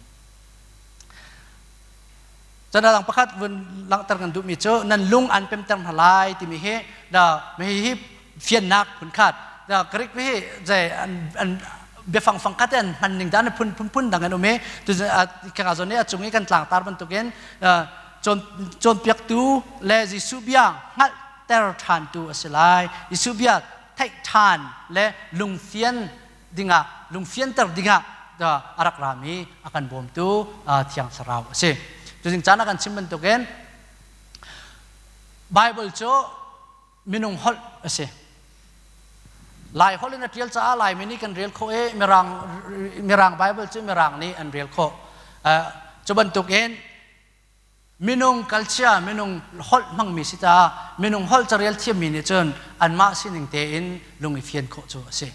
Cun a dang pakhat vun langhter kan duhmi cu nan lung an pemter hna lai timi hi da hi fiannak phun khat da Greek hi zai an an biafang fang khat an hman ning dan phun phun phun dang an um i tu ka zon i a cung i kan tlangtar bantukin cawn cawnpiaktu le Jesuh bia hngalhter ṭhantu a si lai. Jesuh bia theih ṭhan le lungfian dingah, lungfianter dingah a rak rami a kan bawmtu Thiang Thlarau a si. Tuzing caan ah kan chim bantukin Bible cu minung holh a si. Lai holh in a ṭial caah Laimi nih kan rel khawh i Mirang, Mirang Bible cu Mirang nih an rel khawh. Cu bantukin minung kalchia, minung holh hmangmi si caah minung holh carel thiammi nih cun anmah sining tein lung i fian khawh cu a si.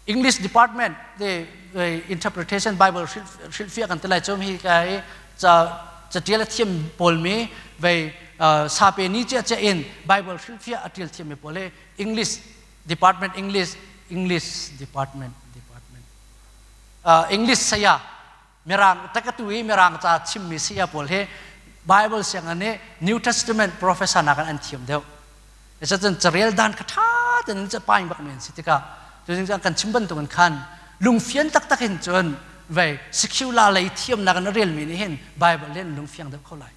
English department the interpretation Bible hrilhfiah kan ti lai cu hi ka i ca catial a thiam pawl mi vei sape ni cia cia in Bible hrilhfiah a tial thiammi pawl hi English department, English English department department English saya, Mirang takatu i Mirang ca chimmi saya pawl hi. Bible sianginn nih New Testament professor nakin an thiam deuh. Cun carel dan kha ṭha tein ca paing bak men si tikah cu kan chim bantukin khan lungfian taktak in cun vei secular lei thiamnak in a relmi nih hin Bible len lungfiang deuh kho lai.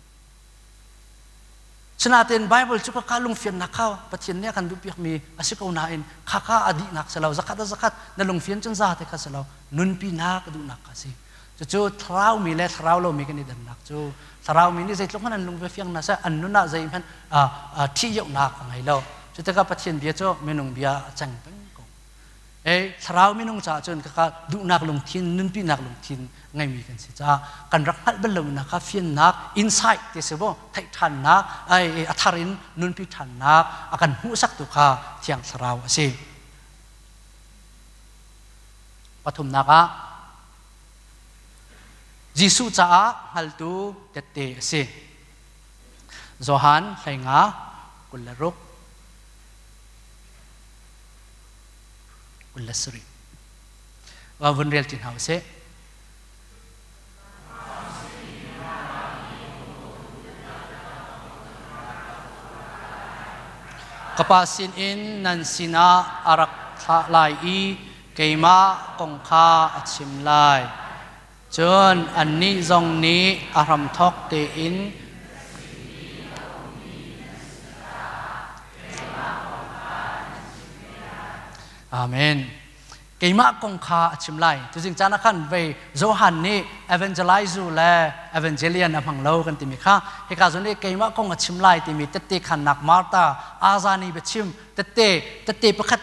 Sinain Bible cu ka lungfiannak kha Pathian nih a kan duhpiakmi a si ko nain khakha a dihnak si lo, zakhat a zakhat na lungfian cun za te kha si lo, nunpinak a duhnak kha si. Cucu thlarau mi le thlarau lomi kan i dannak cu thlarau mi nih zeitluk hmanh an lung fiang hna seh, an nun ah zeihmanh ṭhihyohnak a ngei lo. Cu tikah Pathian bia cu minung bia a ceng peng ko. Ei thlarau minung caah cun kaka duhnak lungthin, nunpinak lungthin ngeimi kan si caah kan rak hngalh bal lonak kha fiannak, insight ti si maw, theih ṭhannak, ai a thar in nunpi ṭhannak a kan hmuhsaktu kha Thiang Thlarau a si. Pathumnak ah Jesuh caah hngaltu tette a si. Johan 15 26 27 va vun rel ti hna usih. Ka pa sinin nan sinah a rak thlah lai i keimah kong kha a chim lai. Cun annih zong nih a hramthawk tein Amen. Keimah kong kha a chim lai. Tuzing caan ah khan vei Johan nih evangelize le evangelion a hmang lo kan timi kha hika zawn nih keimah kong a chim lai timi tette khannak Martha Azani biachim tette tette pakhat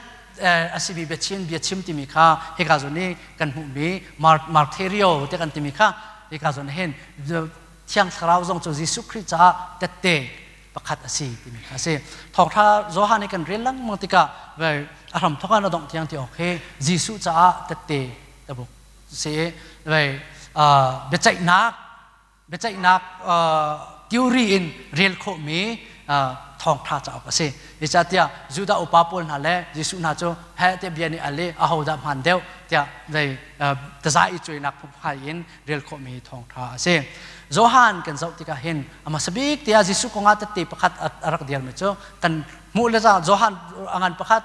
a simi biachim biachim timi kha hika zawn nih kan hmuhmi Martherio te kan timi kha hika zawn hin Thiang Thlarau zong cu Jesuh Khrih caah tette pakhat a si timi kha a si. Thawngṭha Johan i kan rel lengmang tikah a hram thawk ah na dongh tiang ti awk hi Jesuh caah tette tabuk si vei biaceihnak biaceihnak theory in rel khawhmi thawngṭha cauk a si. Zeicahtiah Judah upa pawl hna le Jesuh hna cu he te bia nih al i ahodah hmaan deuh tiah zei taza i cuainak phungphai in rel khawhmi thawngṭha a si. Johan kan zoh tikah hin a hmasa bik tiah Jesuh kongah tette pakhat a rak dirmi cu kan hmuh le Johan a ngan pakhat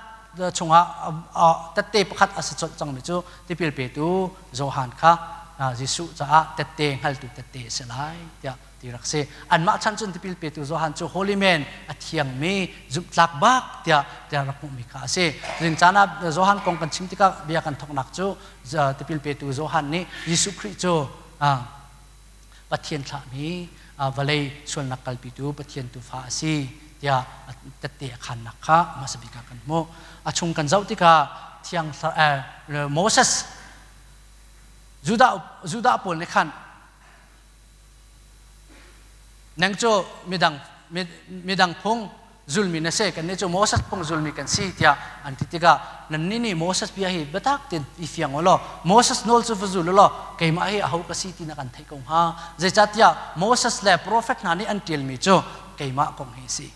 chungah tette pakhat a si colh cangmi cu tipil petu Johan kha Jesuh caah tette hngaltu tette a si lai tiah ti rak si. Anmah chan cun tipil petu Johan cu holy man, a thiangmi, zumhtlak bak tiah tiah rak hmuhmi kha a si. Zing caan ah Johan kong kan chim tikah bia kan thawknak cu tipil petu Johan nih Jesuh Khrih cu Pathian thlahmi vawlei sualnak kalpitu Pathian tuufa a si tiah tette a khannak kha hmasa bik ah kan hmuh. A chung kan zoh tikah thiang Moses Judah Judah pawl nih khan nang cu midang midang phung zulmi na si kannih cu Moses phung zulmi kan si tiah an ti tikah nannih nih Moses bia hi biatak tein i fiang u law Moses nawl cu va zul u law keimah hi aho ka si ti na kan theih ko hnga. Zeicahtiah Moses le profet hna nih an ṭialmi cu keimah kong hi a si.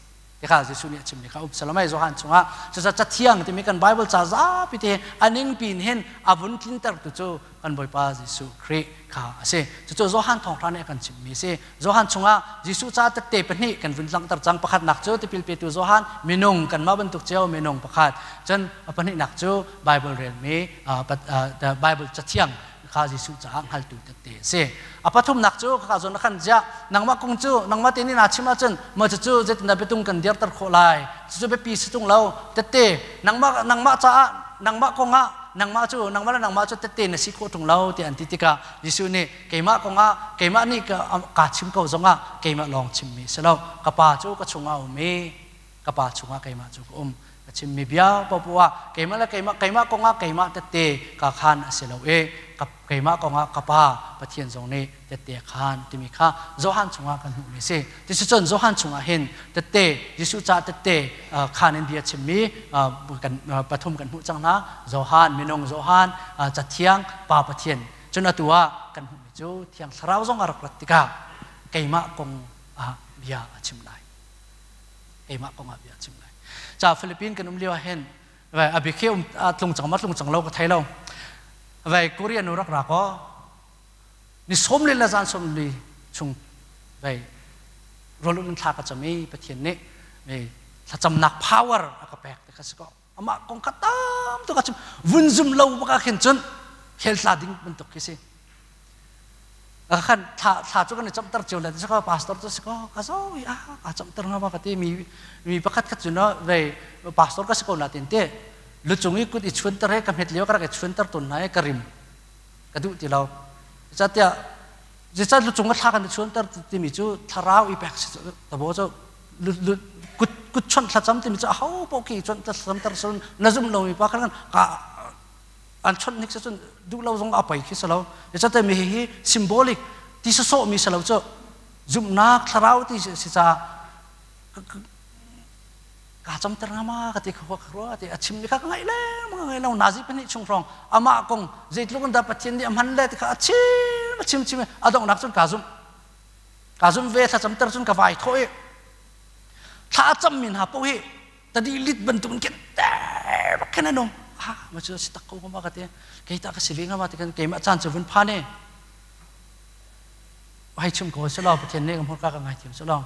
Tikha Jesuh nih a chimmi kha um salomai Johan chungah cucaah cathiang timi kan Bible ca zapi te a ningpi in hin a vun tlintertu cu kan Bawipa Jesuh Khrih kha a si. Cucu Johan thawngṭha nih a kan chimhmi a si. Johan chungah Jesuh ca tette pahnih kan vun langhter cang. Pakhatnak cu tipil petu Johan minung kanmah bantuk cio minung pakhat. Cun a pahnihnak cu Bible relmi Bible cathiang kha Jesuh caah hngaltu tette a si. A pathumnak cu khaka zawn khan ziah nangmah kong cu nangmah te nih naa chim ahcun maw cucu zeitindah biatung kan dirter khawh lai? Cucu biapi si tung lo. Tette nangmah nangmah caah nangmah kongah nangmah cu nangmah le nangmah cu tette na si khawh ṭung lo tiah an ti tikah Jesuh nih keimah kongah keimah nih ka chim ko zongah keimah lawng chimmi si lo, ka Pa cu ka chungah a um i ka Pa chungah keimah cu ka um. Ka chimmi bia paohpaoh ah keimah le keimah keimah kongah keimah tette ka khan a si lo i keimah kongah ka Pa Pathian zong nih tette a khan timi kha Johan chungah kan hmuhmi a si. Tisicun Johan chungah hin tette Jesuh caah tette khan in bia chimmi kan pathum kan hmuh cang hna. Johan minung Johan, Cathiang, Pa Pathian. Cun atu ah kan hmuhmi cu Thiang Thlarau zong a rak rat tikah keimah kong ah bia a chim lai. Keimah kong ah bia a chim lai. Ca Philippine kan um lio ah hin vai a bik hi um tlung cang ma tlung cang lo ka thei lo. Vai Korea nu rak ra ko ni 40 le zan 40 chung vai. Rual in thla ka cam i Pathian nih thlacamnak power a ka pek ti kha si ko. Amah kong kha tam tuk a chim. Vun zum lo bak ah khin cun hell tla ding bantuk khi si. Khan thla thla cu kan i camter cio le si ko pastor cu si ko ka zo i a ka camter nga ma ka ti mi mi pakhat khat cu no vei pastor ka si ko na tin te lucung i kut i chunter he ka hmet lio ka rak i chunter ton na ka rim ka duh ti lo zeicahtiah zeicah lucung a thla kan i chunter timi cu thlarau i pek si tabo cu kut kut chon thlacam timi cu aho paoh khi chon thlacamter sun na zum lo mi pa khan ka an chon nik cun duh lo zong a poi khi si lo zeicahtiah mi hi symbolic ti sawsawh mi si lo cu zumhnak thlarau ti si ca ka camter nga ma ka ti kha ka ruah ti a chim mi kha ka ngaih le ma ngai lo nazi pahnih chung hrawng amah kong zeitluk in dah Pathian nih a hman le ti kha a chim a chim chim a donghnak cun ka zumh ka zumh ve thlacamter cun ka vai thawh i thla a cam mi hna paoh hi tadi lit bantuk in khin bak khin an um ah ma cu si tak ko ma ka ti kei ta ka si ve nga ma ti kan keimah caan cu vun phan e hai chim ko si lo Pathian nih ka hmurka ka ngai thiam si lo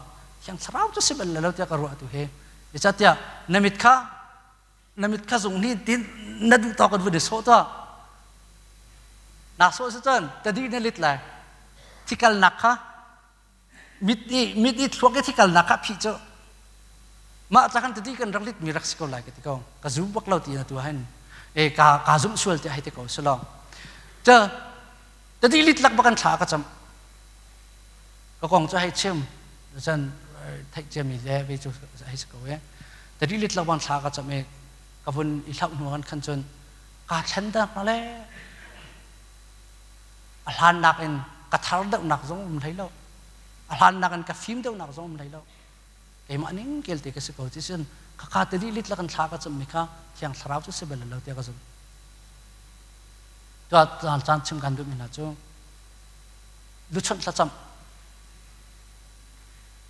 thiang thlarau cu si bal lo tiah ka ruah tu he zeicahtiah na mit kha na mit kha zung ni tin na duh tawk in vun i sawh tuah na sawh si cun tadi na lit lai thikalnak kha mit i mit i thluak i thikalnak kha phih cu mah ca kan tadi kan rak lit mi rak si ko lai ka ti ko ka zum bak lo ti na tu hin e ka ka zum sual ti hai ti ko si lo cha tadi lit lak bakan thla ka cam ka kong cu hei chim cun theih ciami le ve cu hei si ko e tadi lit lak bang thla ka cam i ka vun i hlauh hnu kan khan cun ka thlen dak na le a hlan nak in ka thar deuhnak zong um hlei lo a hlan nak in ka fim deuhnak zong um hlei lo keimah ning kel te ka si ko ti sin ka kha tadi lit la kan thla ka cam mi kha thiang thlarau cu si bal lo tiah ka zumh Tuah caan chim kan duhmi hna cu luchunh thlacam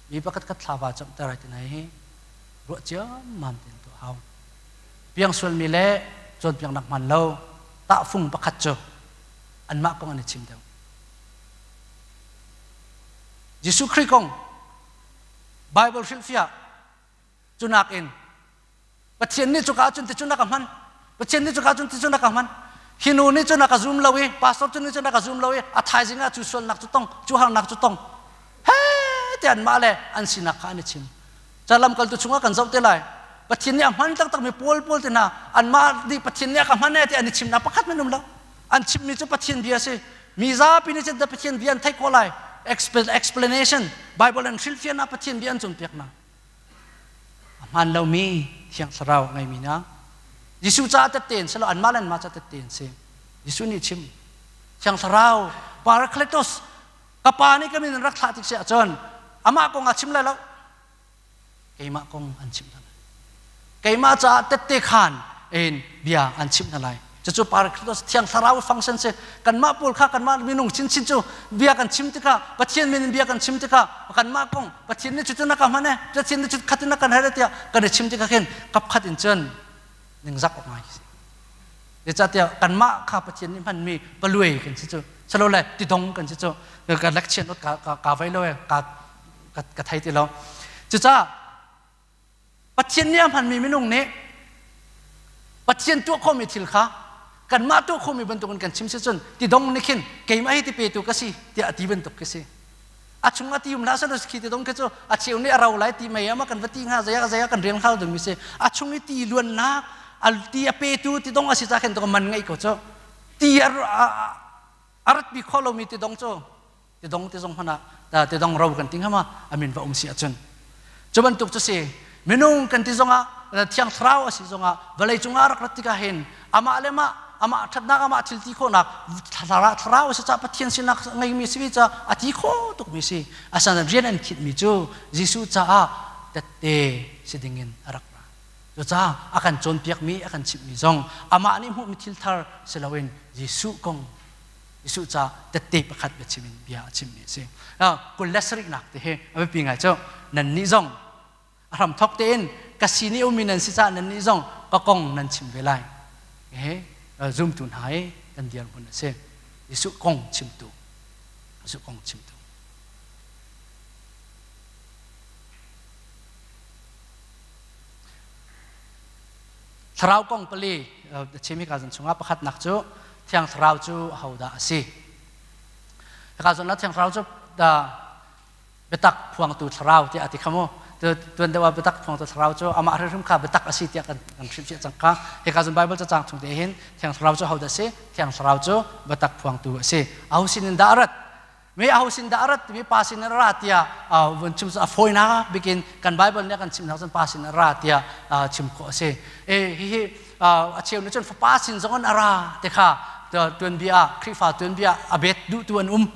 mi pakhat khat thla va camter ai ti nai hi ruah ciammam tein tuah hau. Piang sualmi le cawnpiaknak hman lo tahfung pakhat cu anmah kong an i chim deuh. Jesuh Khrih kong Bible hrilhfiah cu nakin Pathian nih cuka ahcun ticun a ka hman. Pathian nih cuka ahcun ticun a ka hman. Hi nu nih cun a ka zum lo i pastor cu nih cun a ka zum lo i a thaizing ah cu sualnak cu tong, cu harnak cu tong. He ti anmah le an sinak kha an i chim. Ca lamkaltu chungah kan zoh te lai. Pathian nih a hman taktakmi pawl pawl te hna anmah nih Pathian nih a ka hman e ti an i chimnak pakhat hmanh um lo. An chimmi cu Pathian bia a si. Mi zapi nih cun Pathian bia an theih khawh lai. Explanation Bible an hrilhfiahnak Pathian bia an cawnpiaknak. A hmaan lomi Thiang Thlarau a ngeimi hna Jesuh caah tette an si lo anmah le anmah caah tette an si. Jesuh nih chim Thiang Thlarau Parakletos ka pa nih ka min in rak thlah tik si ahcun amah kong a chim lai lo keimah kong an chimh hna lai keimah caah tette khaan in bia an chimh hna lai Cucu Parakletos Thiang Thlarau function si. Kanmah pawl kha kanmah minung chinchin cu bia kan chim tikah Pathian min in bia kan chim tikah kanmah kong Pathian nih cucu na ka hman e Pathian nih khat in na kan hal tiah kan i chim tikah khin kapkhat in cun ningzak awk ngai si. Zeicahtiah kanmah kha Pathian nih hmanmi paluai kan si cu. Salole tidong kan si cu. Ka lekchian ot ka ka vai lo e ka ka thei ti lo. Cucaah Pathian nih a hmanmi minung nih Pathian tuah khawhmi thil kha kanmah tuah khawhmi bantukin kan chim si cun tidong nih khin keimah hi ti petu ka si tiah a ti bantuk khi si. A chung a ti um hlah seh khi tidong khi cu a cheu nih a ro lai ti mei ama kan va ti hnga zei zei kan riang hal dingmi si. A chung i ti luannak a ti a petu tidong a si ca khin to man ngei ko cu ti a rat bi kho lomi tidong cu tidong ti zong hmanh ah tidong ro kan ti hnga ma amin va um si ahcun cu bantuk cu si minung kan ti zongah thiang thlarau a si zongah vawlei cungah rak rat tikah hin amah le mah amah ṭhatnak amah thil ti khawhnak thlarau a si caah Pathian sinak ngeimi si ca a ti kho tukmi si asinain rian an khitmi cu Jesuh caah tette si dingin a rak ra cucaah a kan cawnpiakmi a kan chimhmi zong amah nih hmuhmi thil thar si loin Jesuh kong Jesuh ca tette pakhat biachim in bia a chimmi a si. 27nak te hi a biapi ngai cu nannih zong a hramthok tein ka sin i ummi nan si caah nannih zong ka kong nan chim ve lai. He zumtu hna i kan dirhmun a si. Jesuh kong chimtu. Jesuh kong chimtu. Thlarau kong pali chim hi ka zan chungah pakhatnak cu Thiang Thlarau cu ahodah a si? Hika zawn ah Thiang Thlarau cu biatak phuangtu thlarau tiah a ti kha mu. Tuan deuh ah biatak phuangtu thlarau cu amah hrimhrim kha biatak a si tiah kan hrilhfiah cang kha. Hika zawn Bible cacang chung te hin Thiang Thlarau cu ahodah a si? Thiang Thlarau cu biatak phuangtu a si. Aho sin in dah a rat? Mi aho sin dah a rat timi pa sin a ra tiah vun chim cu a fawinak bikin kan Bible nih a kan chimnak cun pa sin a ra tiah chim khawh a si. E hihi a cheu nih cun fapa sin zong in a ra ti kha tuanbia ah Khrihfa tuanbia a bet duhtu an um.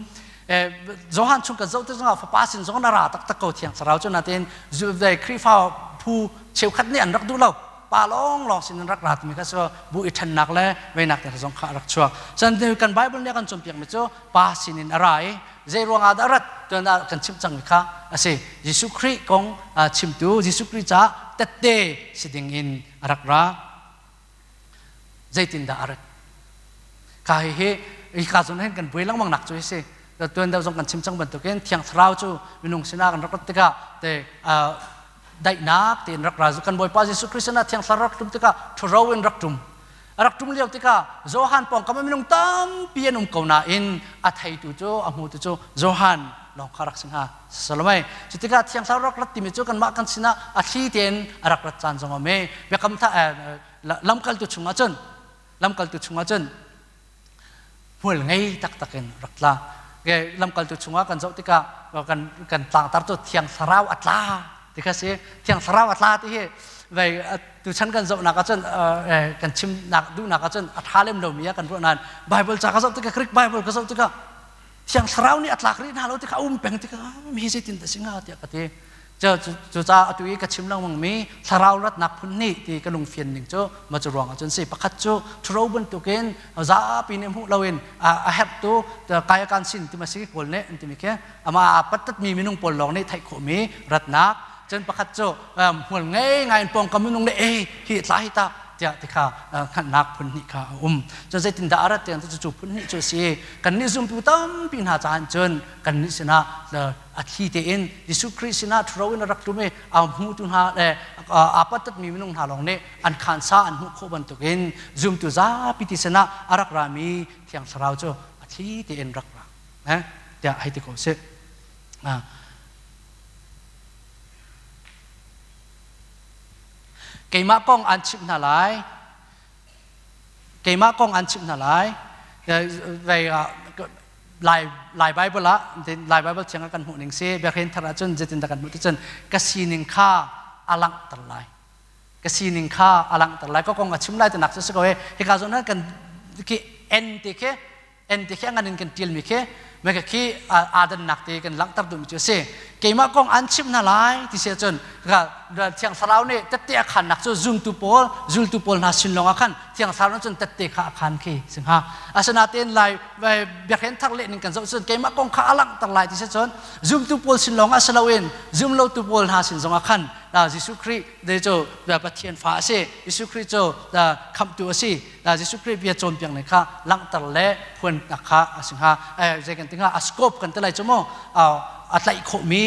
Johan chung kan zoh ti zongah fapa sin zong in a ra taktak ko Thiang Thlarau cu natin Khrihfa phu cheukhat nih an rak duh lo. Pa lawnglawng sin in rak ra timi kha cu bu i ṭhennak le veinak te zong kha a rak chuak. Cun kan Bible nih a kan cawnpiakmi cu pa sinin a ra i zei ruangah dah a rat tuan ah kan chimh cangmi kha a si. Jesuh Khrih kong chimtu Jesuh Khrih caah tette si ding in a rak ra. Zeitindah a rat? Kha hihi hika zawn hin kan buai lengmang nak cu hi si. Tuan deuh zong kan chim cang bantukin Thiang Thlarau cu minung sinah kan rak rat tikah te daihnak tein rak ra. Kan Bawipa Jesuh Khrist sinah Thiang Thlarau rak tum tikah ṭhuro in rak ṭum. A rak ṭum lio tikah Johan pawngkam ah minung tampi an um ko nain a theitu cu a hmutu cu Johan lawng kha rak si hnga. Salomei. Cu tikah Thiang Thlarau rak rat timi cu kanmah kan sinah a thli tein a rak rat caan zong a um i biakam tha lamkaltu chungah cun lamkaltu chungah cun hmual ngei taktak in rak tla. Lamkaltu chungah kan zoh tikah kan kan tlangtar cu Thiang Thlarau a tla ti kha si. Thiang Thlarau a tla ti hi vei tuchan kan zohnak ahcun kan chimnak duhnak ahcun a ṭha lem lomi ah kan ruah nain Bible ca ka zoh tikah Greek Bible ka zoh tikah Thiang Thlarau nih a tlak rih hna lo tikah a um peng tikah mi zeitin dah si hnga tiah ka ti. Cucaah atu i ka chim lengmangmi thlarau ratnak phun hnih ti ka lungfian ning cu ma cu ruang ahcun si. Pakhat cu ṭhuro bantukin zapi nih hmuh loin a herhtu kayakan sin ti ma si pawl nih an timi khi amah aa pattatmi minung pawl lawng nih theih khawhmi ratnak. Cun pakhat cu hmual ngei ngai in pawngkam minung nih ei hi tla hi ta tiah ti kha hngalhnak phun hnih kha a um. Cun zeitindah a rat tiang cu phun hnih cu a si. Kannih zumtu tampi hna caah cun kannih sinah a thli tein Jesuh Khrih sinah ṭhuro in a rak tlum i a hmutu hna le aa pattatmi minung hna lawng nih an khansa an hmuh khawh bantukin zumtu zapi ti sinah a rak rami Thiang Thlarau cu a thli tein rak ra tiah hei ti ko sih. Keimah kong aan chimh hna lai. Keimah kong aan chimh hna lai. Lai Lai Bible ah Lai Bible thiang ah kan hmuh ning si biakinn thar ahcun zeitindah kan hmuh ti cun ka sining kha a langhter lai ka sining kha a langhter lai ka kong a chim lai tinak cu si ko e hika zawn ah kan ki en ti khi en ti khi a ngan in kan tialmi khi me ka khi aa dannak te kan langhter duhmi cu a si keimah kong an chimh hna lai ti si ahcun Thiang Thlarau nih tette a khannak cu zumtu pawl zultu pawl hna sin lawngah khan Thiang Thlarau nih cun tette kha a khan khi si hnga asinain lai biakhen thar leh ning kan zoh cun keimah kong kha a langhter lai ti si cun zumtu pawl sin lawngah si loin zumlotu pawl hna sin zongah khan Jesuh Khrih de cu Pathian fa a si Jesuh Khrih cu khamhtu a si Jesuh Khrih bia cawnpiak ning kha langhter le phuannak kha a si hnga zei kan ti hnga a scope kan ti lai cu mu a tlaih khawhmi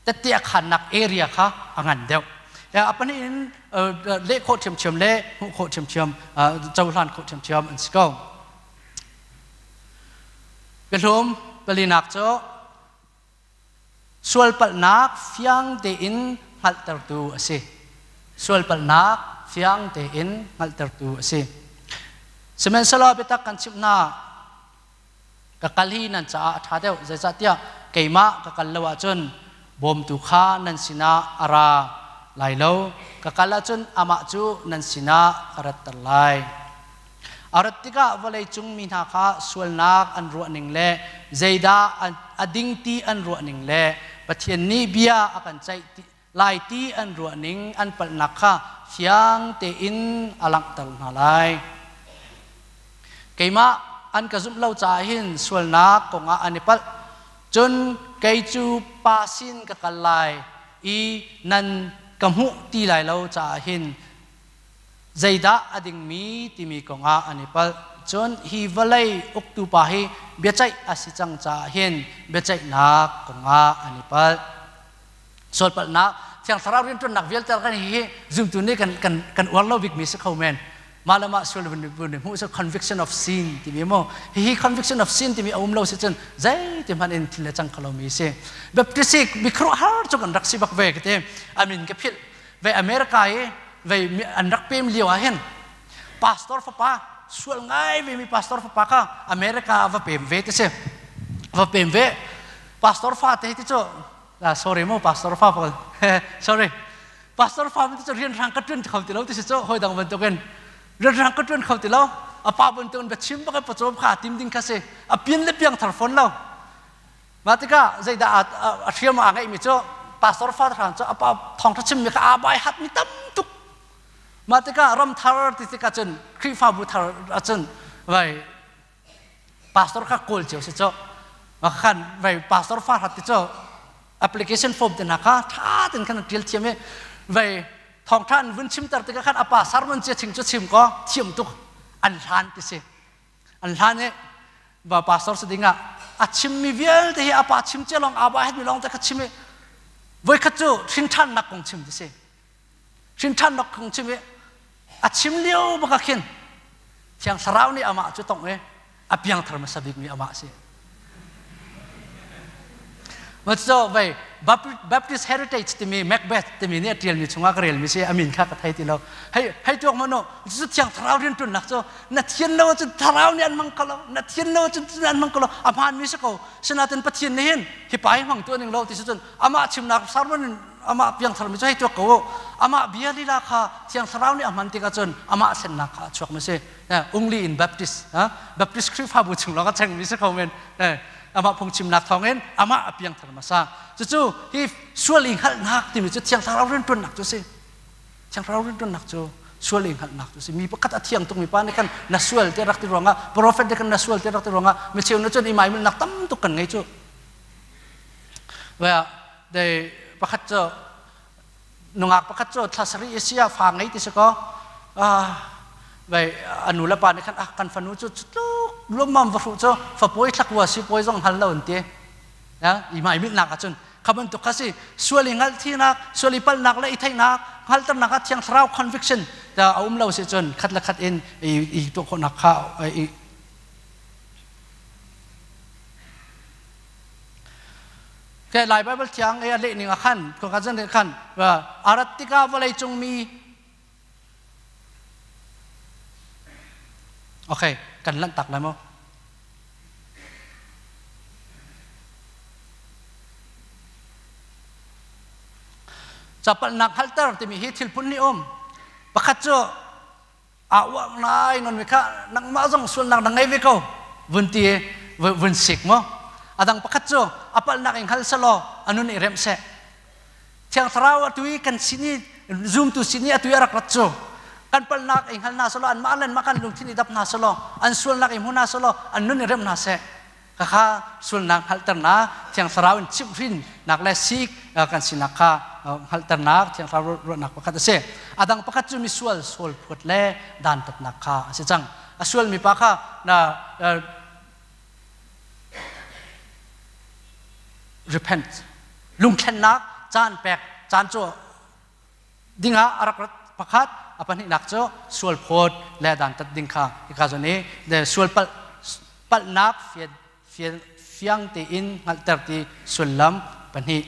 tette a khannak area kha a ngan deuh. A pahnih in leh khawh ṭhiamṭhiam le hmuh khawh ṭhiamṭhiam cohlan khawh ṭhiamṭhiam an si ko. Biahlum palinak cu sualpalhnak fiang tein hngalhtertu a si. Sualpalhnak fiang tein hngalhtertu a si. Sihmanhsehlaw biatak kan chimh hna, ka kal hi nan caah a ṭha deuh zeicahtiah keimah ka kal lo ahcun bawmtu kha nan sinah a ra lai lo ka kal ahcun amah cu nan sinah ka ratter lai a rat tikah vawlei cung mi hna kha sualnak an ruahning le zeidah a ding ti an ruahning le Pathian nih bia a kan ceih lai ti an ruahning an palhnak kha fiang tein a langhter hna lai. Keimah an ka zumh lo caah hin sualnak kongah an i palh. Cun kei cu pa sin ka kal lai i nan ka hmuh ti lai lo caah hin zeidah a dingmi timi kongah an i palh. Cun hi vawlei uktu pa hi biaceih a si cang caah hin biaceihnak kongah an i palh. Sualpalhnak Thiang Thlarau rianṭuannak vialte kan hi zumtu nih kan kan kan uar lo bikmi si kho men. Mah le mah sual vun vun hmuh cu conviction of sin timi mu. Hihi conviction of sin timi a um lo si cun zeiti hmanh in thil le cang kho lomi si. Baptist hi mi khuaruahhar cu kan rak si bak ve ka ti. Amin ka philh. Ve America i ve an rak pem lio ah hin pastor fapa sual ngai ve mi pastor fapa kha America va pem ve ti si. Va pem ve. Pastor fa te ti cu sorry mu pastor fa pa sorry pastor fa ti cu rian rang ka ṭuan kho ti lo ti si cu hoi dang bantukin rian rang ka ṭuan kho ti lo a pa bantukin bia chim bak pawcawm kha tim ding kha si a pian le piang thar fawn lo mah tikah zeidah a hriam a ngeihmi cu pastor fa hran cu a pa thawngṭha chimmi kha aa bai hatmi tam tuk mah tikah ram thar ti tikah cun Khrihfabu thar ahcun vai pastor kha kawl cio si cu khan vai pastor fa hrat ti cu application form te hna kha tha ten khan tial thiam i vai thawngtha an vun chimter tikah khan apa sermon cia ching cu chim ko thiam tuk an hlan ti si an hlan i va pastor si dingah a chimmi vialte hi apa chim cia lawng aba het mi lawng te kha chim i voikhat cu hrin ṭhannak kong chim ti si hrin ṭhannak kong chim i a chim lio baka khin Thiang Thlarau nih amah cu tongh i a piangthar hmasa bikmi amah a si. Maco vei Baptist Heritage timi Macbeth timi nih a ṭialmi chungah ka relmi si a min kha ka thei ti lo. Hei hei tuak mano cu Thiang Thlarau rianṭuannak cu na thian lo cun Thlarau nih an hmang kho lo na thian lo cun an hmang kho lo a hmaanmi si ko sinain Pathian nih hin hi pa hi hmang tuah ning lo ti si cun amah chimnak sermon in amah piangthar mi cu hei tuak ko u amah bia lila kha Thiang Thlarau nih a hman tikah cun amah thlennak kha a chuak mi si Ungli in Baptist Baptist Khrihfabu chung lawng a cheng mi si kho men amah phungchimnak thawngin amah a piangthar hmasa cucu hi sual i hngalhnak timi cu Thiang Thlarau rianṭuannak cu si Thiang Thlarau rianṭuannak cu sual i hngalhnak cu si mi pakhat a thiang tuk mi pa nih khan na sual te rak ti ruangah prophet nih khan na sual te rak ti ruangah mi cheu na cun i maimilnak tam tuk kan ngei cu dei pakhat cu nungak pakhat cu thla sarih i sia fa ngei ti si kaw vai a nu le pa nih khan ah kan fanu cu tluk lawmmam va hruh cu fapawi thlakua si pawi zong hal lo an ti ya i mai milnak ahcun kha bantuk kha si sual i ngal thinak sual i palnak le i theihnak hngalternak ah thiang thlarau conviction ta a um lo si cun khat le khat in i tuah khawhnak kha i Ke Lai Bible thiang e a leh ning ah khan ko ka zan khan arat tikah vawlei cung mi Okay, kan lanh tak lai maw? Capalnak halter timi hi thil phun nih um. Pakhat cu aa uang nai non mi kha nangmah zong sualnak na ngei ve ko vun ti vun sik mu adang pakhat cu a palhnak in hal selaw anun i remh seh thiang thlarau atui kan sin i zumtu sin i atui a rak rat cu kan palhnak in hal hna selaw anmah le anmah kan lungthin i dap hna selaw an sualnak in hmu hna selaw an nun i remh hna seh Khakha sulnak hngalhternak Thiang Thlarau in chimhhrinnak le sik kan sinak kha hngalhternak Thiang Thlarau ruahnak pakhat a si. A dang pakhat cu misual sual phuat le dantatnak kha a si cang. A sualmi pa kha na repent lungthlennak caan pek caan cu dingah a rak rat pakhat a pahnihnak cu sual phawt le dantat ding kha hika zawn i sual palh palhnak fiang tein hngalhter ti sullam pahnih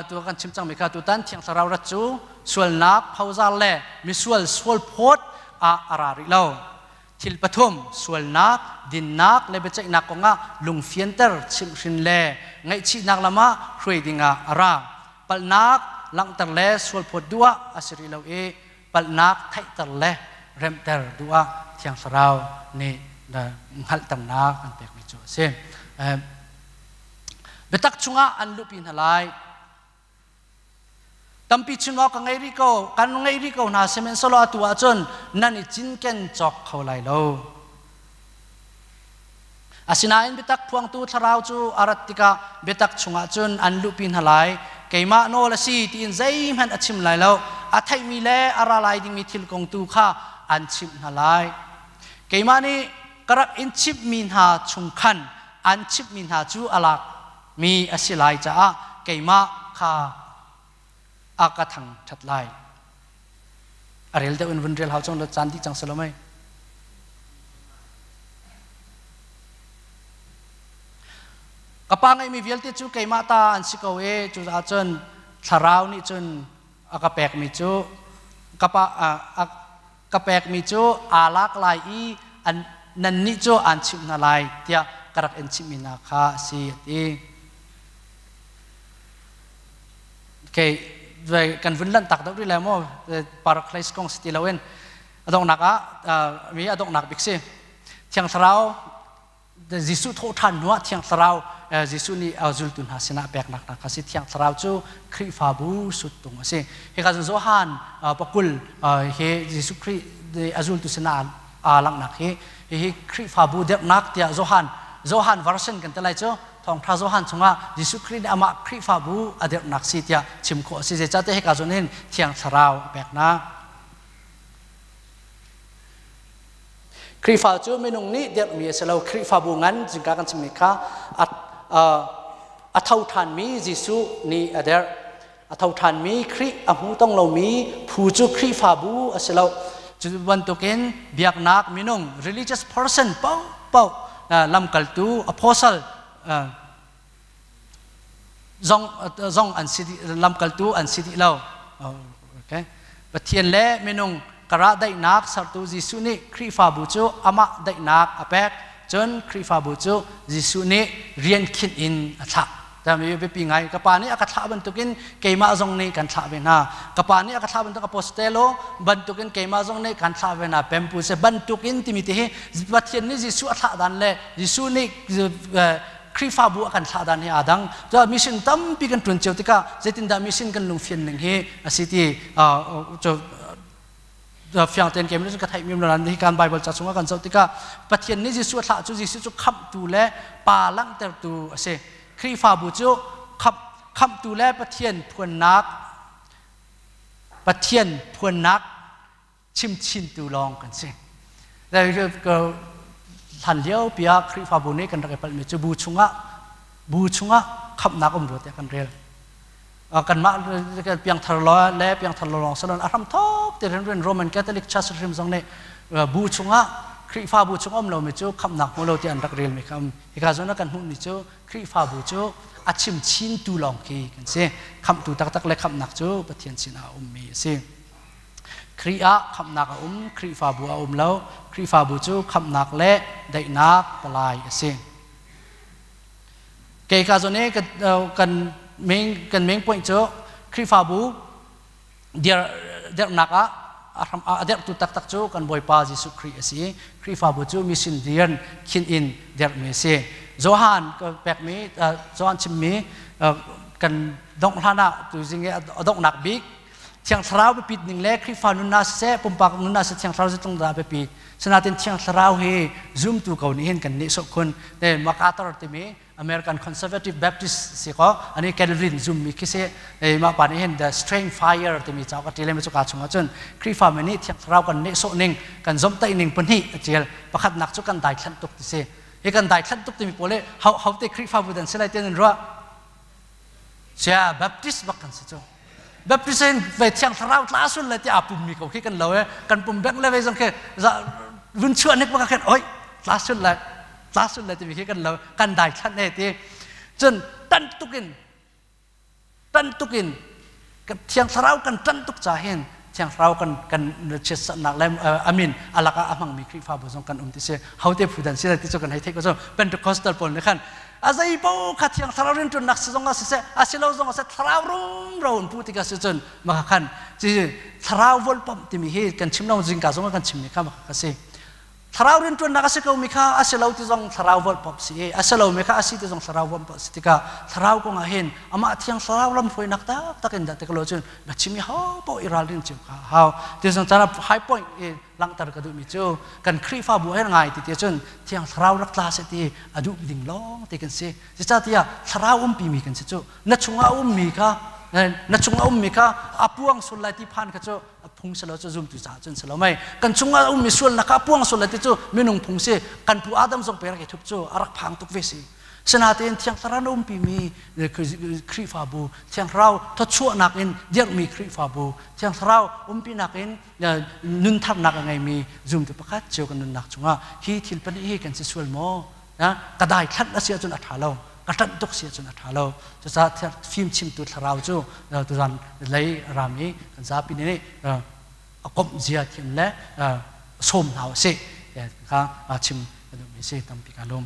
tu kan chim cangmi kha tutan thiang thlarau rat cu sualnak phozar le misual sual phawt ah a ra rih lo Thil pathum sualnak, dinnak le biaceihnak kongah lungfianter, chimhhrin le ngaihchihnak lam ah hruai dingah a ra. Palhnak langhter le sualphawt duh ah a si rih lo i palhnak theihter le remhter duh ah Thiang Thlarau nih hngalhternak an pekmi cu a si. Biatak chungah an luhpi hna lai. Tampi chim awk ka ngei rih ko, kan ngei rih ko hna sihmanhsehlaw atu ahcun nan i cinken cawk kho lai lo. Asinain biatak phuangtu thlarau cu a rat tikah biatak chungah cun an luhpi hna lai. Keimah nawl a si tiin zeihmanh a chim lai lo. A theihmi le a ra lai dingmi thil kong tu kha an chimh hna lai. Keimah nih ka rak in chimhmi hna chung khan An chimhmi hna cu a lak mi a si lai caah keimah kha a ka thangṭhat lai. A rel deuh in vun rel hau cang la caan dih cang si lo mei. Ka pa ngeihmi vialte cu keimah ta an si ko i cucaah cun thlarau nih cun a ka pekmi cu ka pa a ka pekmi cu aa lak lai i an nannih cu aan chimh hna lai tiah ka rak in chimhmi hna kha a si a ti. Okay, kan vun lanh tak deuh rih lai maw Paraclase kong si ti loin a donghnak ah mi a donghnak bik si. Thiang Thlarau Jesuh thawhṭhan hnuah Thiang Thlarau Jesuh nih a zultu hna sinah peknak hna kha si. Thiang Thlarau cu Khrihfabu suttung a si. Hika cun Johan pakul he Jesuh Khrih a zultu sinah aa langhnak hi hihi Khrihfabu derhnak tiah Johan Johan version kan ti lai cu Thawngṭha Johan chungah Jesuh Khrih nih amah Khrihfabu a derhnak si tiah chim khawh a si. Zeicahtiah hika zawn hin Thiang Thlarau a pek hna. Khrihfa cu minung nih dirhmi a si lo. Khrihfabu ngan zingka kan chimmi kha a tho ṭhanmi Jesuh nih a derh. A tho ṭhanmi Khrih a hmu tong lomi phu cu Khrihfabu a si lo. Cu bantukin biaknak minung religious person paohpaoh lamkaltu apostle zong zong an si lamkaltu an si dih lo. Okay. Pathian le minung karah daihnak sertu Jesuh nih Khrihfabu cu amah daihnak a pek. Cun Khrihfabu cu Jesuh nih rian khinh in a thlah. Tami biapi ngai ka pa nih a ka thlah bantukin keimah zong nih kan thlah ve hna. Ka pa nih a ka thlah bantuk apostelo bantukin keimah zong nih kan thlah ve hna. Pempu se bantukin timi te hi Pathian nih Jesuh a thlah dan le Jesuh nih Khrihfabu a kan thlah dan hi aa dang. Cun mission tampi kan ṭuan cio tikah zeitindah mission kan lungfian ning hi a si ti cu fiang tein keimah nih ka theih mi lo hi kan Bible ca chungah kan zoh tikah Pathian nih Jesuh a thlah cu Jesuh cu khamhtu le pa langhtertu a si. Khrihfabu cu khamhtu le Pathian phuannak Pathian phuannak chimchintu lawng kan si. Hlan lio pi ah Khrihfabu nih kan rak i palhmi cu bu chungah khamhnak um rua tiah kan rel. Kanmah piangthar le piangthar lo lawng salon a hram thok ti rin Roman Catholic Church hrim zong nih bu chungah Khrihfabu chung um lomi cu khamhnak hmu lo ti an rak rel mi kha um. Hika zawn ah kan hmuhmi cu Khrihfabu cu a chimchintu lawng khi kan si. Khamhtu taktak le khamhnak cu Pathian sinah a ummi a si. Khrih ah khamhnak a um, Khrihfabu a um lo. Khrihfabu cu khamhnak le daihnak palai a si. Kei ka zawn i kan main kan main point cu Khrihfabu dirhnak ah a derhtu taktak cu kan Bawipa Jesuh Khrih a si. Khrihfabu cu mission rian khin in derhmi a si. Johan pekmi Johan chimmi kan dongh hlan ah tuzing i a donghnak bik Thiang Thlarau biapit ning le Khrihfa nunnak siseh pumpak nunnak siseh Thiang Thlarau zeitlung dah biapi sinain Thiang Thlarau hi zumtu ko nih hin kan nih sawh khun te MacArthur timi American Conservative Baptist si ko ani Calvin zummi khi si mah pa nih hin The Strange Fire timi cauk a ṭial mi cuka chungah cun Khrihfa mi nih Thiang Thlarau kan nehsawh ning kan zomhtaih ning pahnih a ṭial pakhatnak cu kan daithlanh tuk ti si hi kan daithlanh tuk timi pawl hi ho ho te Khrihfabu dan si lai ti nan ruah Sia Baptist bak kan si cu. Baptist in ve thiang thlarau tla sul le ti aa pummi ko khi kan lo e kan pum bek le ve zong khi vun chuah nik bak khin oi tla sul le tla sul le timi khi kan lo kan dai thlan e ti cun tan tukin tan tukin thiang thlarau kan tan tuk ca hin thiang thlarau kan kan chiatsannak le amin alaka a hmangmi Khrihfabu zong kan um ti si hote phu dan si ti cu kan hei theih ko cu Pentecostal pawl nih khan a zei po kha thiang thlarau rianṭuannak si zong ah siseh a si lo zong ah seh thlarau rumro in pu tikah si cun maka khan ci thlarau volpomh timi hi kan chim lo zingka zong ah kan chimmi kha maka kha si thlarau rianṭuannak a si ko mi kha a si lo ti zong thlarau volpomh si i a si lo mi kha a si ti zong thlarau volpomh si tikah thlarau kong ah hin amah thiang thlarau lam hruainak taktak in dah tik lo cun na chim i ho paoh i ralrin cio kha hau ti zong caan high point i langhter ka duhmi cu kan Khrihfabu he ngai ti ti cun Thiang Thlarau rak tla seh ti a duh ding lawng ti kan si. Zeicahtiah Thlarau umpi mi kan si cu na chungah ummi kha na chungah ummi kha a puang sul lai ti phan kha cu phung si lo cu zumtu caah cun si lo mei kan chungah ummi sualnak kha a puang sul lai ti cu minung phung si kan pu Adam zong pe rak i thup cu a rak phang tuk ve si. Sinain Thiang Thlarau na umpimi Khrihfabu, Thiang Thlarau thawchuahnak in dirhmi Khrihfabu, Thiang Thlarau umpinak in nuntharnak a ngeimi zumtu pakhat cio kan nunnak chungah hi thil pahnih hi kan si sual maw? Ka dai thlanh a si ahcun a ṭha lo. Ka ṭanh tuk si ahcun a ṭha lo. Cucaah fimchimtu thlarau cu tuzan lei ram i kan zapi nih a komh zia thiam le sawm hna usih. Kha chim ka duhmi si tampi ka lawm.